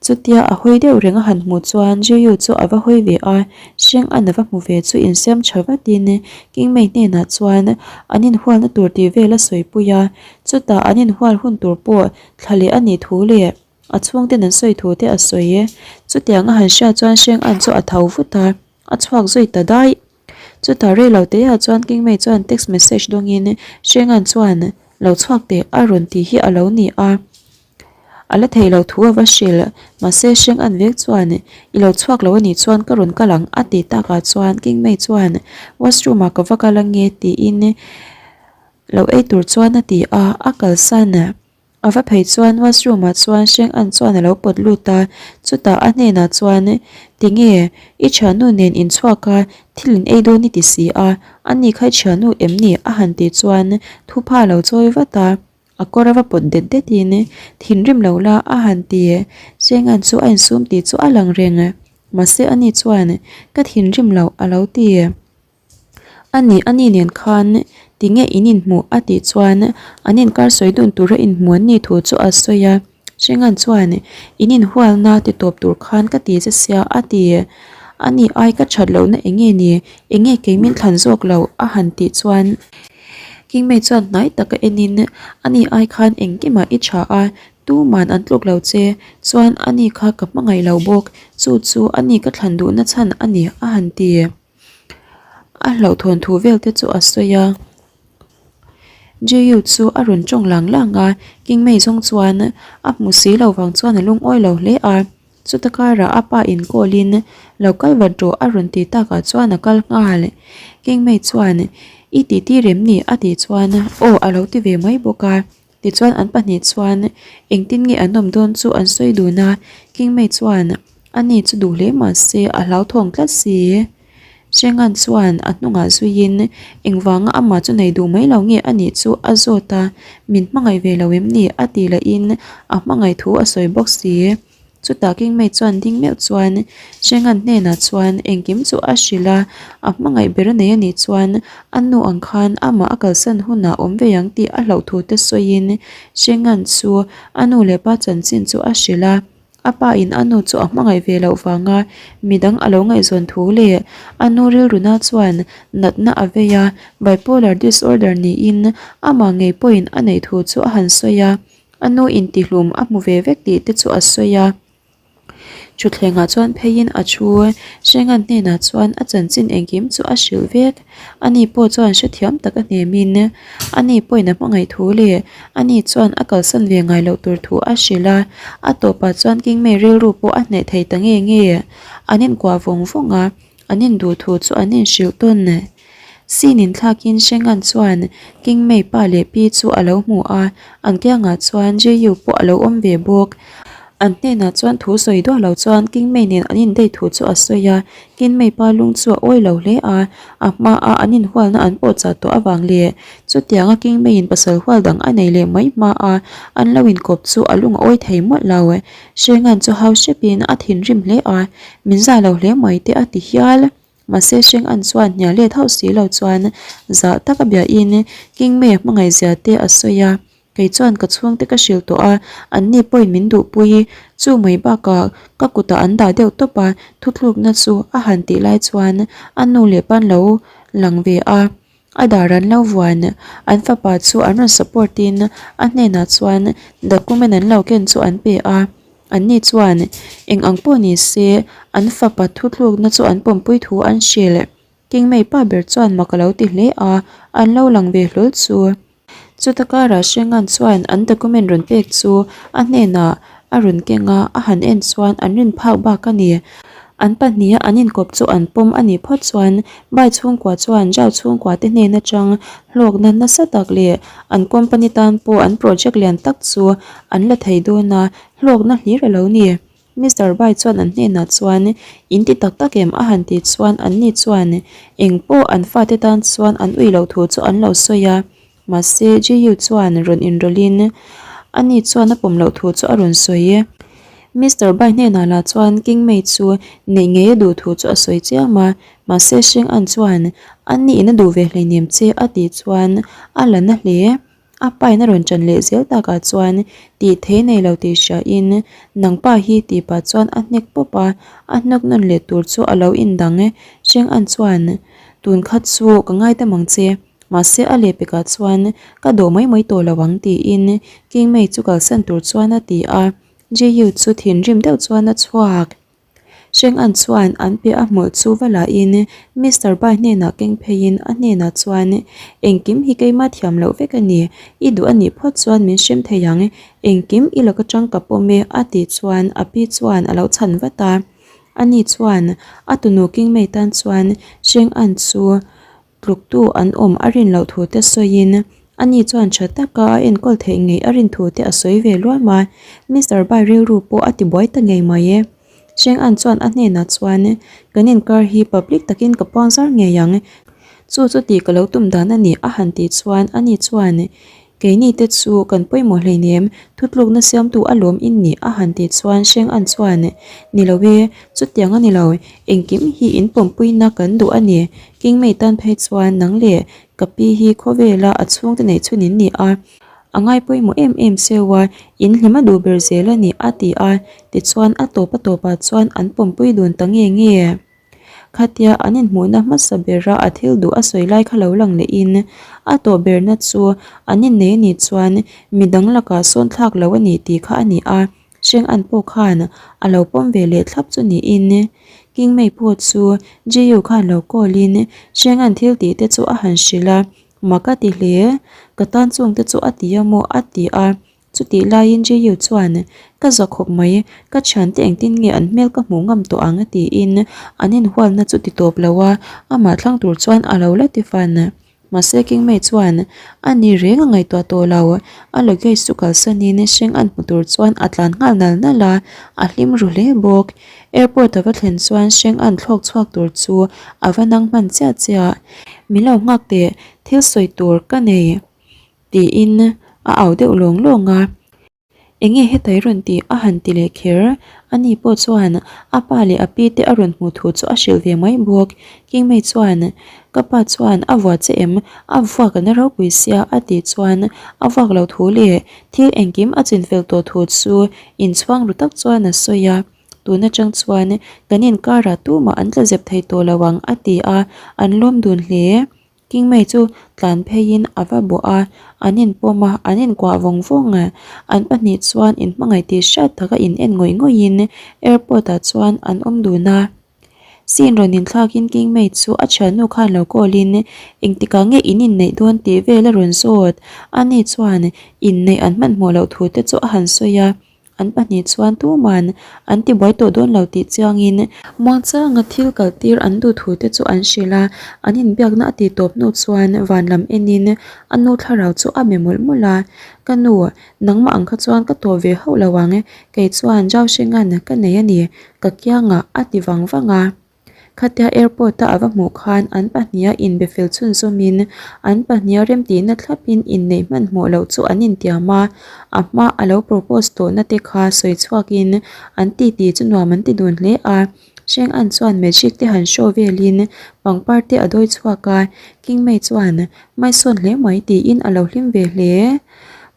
Chutia a hawi deuh reng a han hmuh chuan Jiyu chu a va hawi ve a, Hreng an a va hmu ve chu insiam tha vatin Kingmei hnenah chuan an inhualna tur tih vel a sawipui a, chutah an inhual hun tur pawh thla leh a nih thu leh a chhungten an sawi thu te a sawi. Chutiang a han hriat chuan Hreng an chu a tho vut a, a chhuak zui ta daih. Chutah rei lo te ah chuan Kingmei chuan text message dawngin Hrengan chuan lo chhuak teh a rawn tih hi a lo ni a. A la thei lo thu a va hrilh. Mahse Sheng An vek chuan I lo chhuak lo anih chuan ka rawn kal ang a ti takah chuan King Mei chuan washroom ah ka va kal ange tiin lo ei tur chuan a ti a, a kalsan. A va phei chuan washroom ah chuan Sheng An chuan a lo pawt lut a, chutah a hnenah chuan Tinge i thiannu nen inchhuak a thil in ei dawn i ti si a, ani kha i thiannu em ni? a han tih chuan thupha a lo chawi vat a. A kawr a va pawt det det in thinrim lo la a han ti. Chengan chu a insum tih chu a lang reng. Mahse ani chuan ka thinrim loh a lo ti. Ani ani nen khan tinge in inhmuh a tih chuan an inkar sawi dun tura inhmuh an nih thu chu a sawi a. Hringan chuan, In inhualna ti tawp tur khan ka ti che sia a ti. Ani ai ka that lohna eng nge ni? Eng nge kei min thlan zawk loh? a han tih chuan Kingmei chuan hnai taka enin, Ani ai khan engkimah i tha a, tuman an tluk lo che. Chuan ani kha ka hmangaih lo bawk, chu chu ani ka thlan duhna chhan a ni a han ti. A hlauhthawn thu vel te chu a sawi a. Jiyu chu a rawn tawng lang lang a, King Mei zawng chuan a hmu si lo vang chuan a lungawi lo hle a. Chuta karah a pa in call in lo kal vat rawh a rawn ti takah chuan a kal nghal. King Mei chuan I titi rem ni a tih chuan aw a lo ti ve mai bawk a. Tichuan an pahnih chuan engtin nge an awm dawn chu an sawi dun a, King Mei chuan ani chu duh hle mah se a hlauthawng tlat si. Shengan chuan a hnungah zuiin engvanga amah chu nei duh mai lo nge anih chu a zawt a, min hmangaih ve lo em ni a tih lahin a hmangaih thu a sawi bawk si. Chutah King Mei chuan ding meuh chuan Shengan hnenah chuan engkim chu a hrilh a, a hmangaih ber a nei anih chuan a nu ang khan amah a kalsan hunah awm ve ang tih a hlauh thu te sawiin Shengan chu a nu leh pa chanchin chu a hrilh a. A pa in a nu chu a hmangaih ve loh vanga midang a lo ngaihzawn thu leh a nu rilruna chuan natna a vei a, bipolar disorder niin amah ngei pawhin a neih thu chu a han sawi a, a nu intihlum a hmu ve vek tih te chu a sawi a. Thutthlengah chuan pheiin a thu Hrengan hnenah chuan a chanchin engkim chu a hrilh vek. Ani pawh chuan hrethiam tak a hnemin ani pawhin a hmangaih thu leh ani chuan a kalsan ve ngai loh tur thu a hrilh a, a tawpah chuan Kingmei rilru pawh a hneh thei ta nge nge. An inkuah vawng vawng a, an induh thu chu an inhrilh tawn. Sin inthlakin Hrengan chuan Kingmei pa leh pi chu a lo hmu a, an kiangah chuan Jeyu pawh a lo awm ve bawk. An hnenah chuan thu sawi duah lo chuan Kingmei nen an indaih thu chu a sawi a, Kingmei pa lung chu a awi lo hle a, a hmaa an inhualna an pawh chah tawh avang leh chutianga Kingmeiin pasal hual dang a nei leh mai hmaa an lo inkawp chu a lung a awi thei mawlh lo. Hrengan chu hau hrepin a thinrim hle a, Min zah lo hle mai te a ti hial. Mahse Hrengan chuan hnial let hauh si lo chuan zah taka biahin Kingmei a hmangaihzia te a sawi a. Kei chuan ka chhungte ka hrilh tawh a, anni pawhin min duhpui. Chu mai bakah ka kutah an dah deuh tawp a, thuthlukna chu a han tih lai chuan a nu leh pa an lo lang ve a, a dar an lo vuan. An fapa chu an rawn support in a hnenah chuan document an lo ken chu an pe a, anni chuan eng ang pawh ni se an fapa thuthlukna chu an pawmpui thu an hrilh. Kingmei pa ber chuan mak a lo ti hle a, an lo lang ve hlawl chu. Chuta karah Hrengan chuan an document rawn pek chu a hnenah a rawn keng a, a han en chuan an rin phak bak a ni. An pahniha an inkawp chu an pawm a nih phawt chuan Bai chhungkua chuan Zhao chhungkua te hnen atang hlawkna nasa tak leh an company tan pawh an project lian tak chu an la thei dawn a, hlawkna hlir a lo ni. Mister Bai chuan an hnenah chuan, In ti tak tak em? a han ti chuan anni chuan eng pawh an fate tan chuan an ui loh thu chu an lo sawi a. Mahse, Jiyu chuan rawn inrawlhin ani chuan a pawm loh thu chu a rawn sawi. Mister Bai hnenah lah chuan King Mei chu neih ngei a duh thu chu a sawi chiam a. Mahse, Sheng An chuan ani in a duh ve hleinem che a tih chuan a la na hle. A pain a rawn ṭan leh zel takah chuan tih thei nei lo tih hriain nang pa hi tih pah chuan a hnek pawp a, a hnawk nawn leh tur chu a lo indang e. Hreng An chuan tun kha chu ka ngaidam ang che, mahse a lehpekah chuan ka dawh mai mai tawh lo ang tiin King Mei chu kalsan tur chuan a ti a, Jiyu chu thinrim deuh chuan a chhuak. Sheng An chuan an piah a hmawlh chu va la in Mister Bai hnenah keng pheiin a hnenah chuan, Engkim hi keimah thiam loh vek a ni, i duh a nih phawt chuan min hrem thei ang, engkim i laka tang ka pawm e a tih chuan a pi chuan a lo chhan vat a. Ani chuan a tunu Kingmei tan chuan Sheng An chu Tluktu an awm a rin loh thu te sawiin ani chuan tha taka a enkawl theih ngei a rin thu te a sawi ve luam a, Mister Bai rilru pawh a tibuai ta ngei mai e. Cheng An chuan a hnenah chuan, Kan inkar hi public takin ka puang zar ngei ang, chu chu tih ka lo tum dan a ni a han tih chuan ani chuan, Keini te chu kan pawimawh hleinem, thutlukna siamtu a lawm in ni a han tih chuan Hreng An chuan, Ni lo e, chutiang a ni lo, engkim hi in pawmpuina kan duh a ni, Kingmei tan phei chuan nang leh ka pi hi khawvela a chhungte neih chhun in ni a, a ngai pawimawh em em seuh a, in hlim a duh ber zel a ni a ti a, tichuan a tawp a tawpah chuan an pawmpui dun ta nge nge. Khatia an inhmuhna hmasa bera a thil duh a sawi lai kha lo lang lehin a tawh berna chu an innei a nih chuan midang lakah sawn thlak lo a nih tih kha a ni a, Hreng An pawh khan a lo pawm ve leh thlap chu niin Kingmei pawh chu Jiyu khan lo call in Hreng An thil tih te chu a han hrilh a, mak a ti hle, ka tan chung te chu a ti a maw a ti a. Chutih laiin Jeyu chuan, Ka za khawp mai, ka thiante engtin nge an hmel ka hmuh ngam tawh ang tiin an inhualna chu ti tawp lo a, amah thlang tur chuan a lo la ti fan. Mahse Kingmei chuan a ni reng a ngaihtuah tawh lo, a luggage chu kalsanin Sheng an hmu tur chuan a tlan nghal nal nal a, a hlim ru hle bawk. Airport a va thlen chuan Sheng an thlawk chhuak tur chu a va nang hman chiah chiah. Min lo nghak teh, thil sawi tur ka nei. Tiin a au deuh lawng lawng a. Enge heta i rawn tih a han ti leh kher. Ani pawh chuan a pa leh a pi te a rawn hmuh thu chu a hrilh ve mai bawk. Kingmei chuan, Ka pa chuan a vuah che em? A vuak a na ropui sia a tih chuan a vuak lo thu leh thil engkim a chinfel tawh thu chu inchhuang ru tak chuan a sawi a. Tun atang chuan kan inkarah tumah an tla zep thei tawh lo ang a ti a, an lawm dun hle. Kingmei chu tlan pheiin a va bawh a, an inpawm a, an inkuah vawng vawng a. An pahnih chuan inhmangaih tih hriat taka in en ngawih ngawih in airport ah chuan an awm dun a. Scene rawn inthlakin Kingmei chu a thiannu khan lo call in engtikah nge in inneih dawn tih vel a rawn zawt. Ani chuan inneih an hmanhmawh loh thu te chu a han sawi a. An pahnih chuan tuman an tibuai tawh dawn lo tih chiangin muangchanga thil kaltir an duh thu te chu an hrilh a, an inbiakna a tih tawp hnu chuan van lam enin a nu thlarau chu a be mawlh mawlh a, Ka nu, nangmah ang kha chuan ka tawh ve hauh lo ang, kei chuan Zauhringan ka nei a ni, ka kiangah a ti vang vang a. Khatia airport a ava hmuh khan an pahniha inbe fel chhunzawmin an pahniha remtihna thlapin inneih hmanhmawh loh chu an intiam a, a hma a lo propose tawhna te kha sawi chhuakin an titi chu nuam an ti dun hle a. Hreng An chuan magic te han show velin pangpar te a dawi chhuak a, Kingmei chuan hmaisawn hle mai tiin a lo hlim ve hle.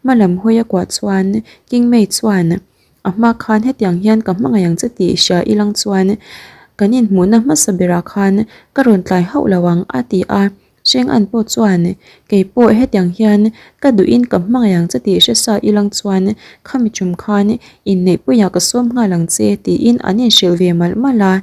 Hmalam hawi a kuah chuan Kingmei chuan A hma khan hetiang hian ka hmangaih ang che tih hria ilang chuan kan inhmuhna hmasa berah khan ka rawn tlai hauh lo ang a ti a. Hreng An pawh chuan kei pawh hetiang hian ka duhin ka hmangaih ang che tih hre sa ilang chuan khami tum khan inneihpuiah ka sawm nghal ang che tiin an inhrilh ve malh malh a.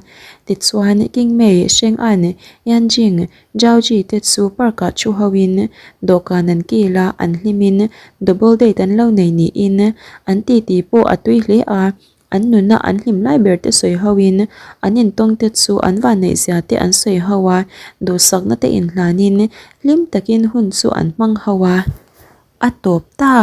Tichuan Kingmei, Hreng An, Yanjing, Zhaoji te chu park ah thu ho in dawhkan an kil a, an hlim in double date an lo nei niin an titi pawh a tui hle a, an nuna an hlim lai ber te sawi ho in an intawng te chu an vanneih zia te an sawi ho a, duhsakna te inhlan in hlim takin hun chu an hmang ho a, a tawp ta.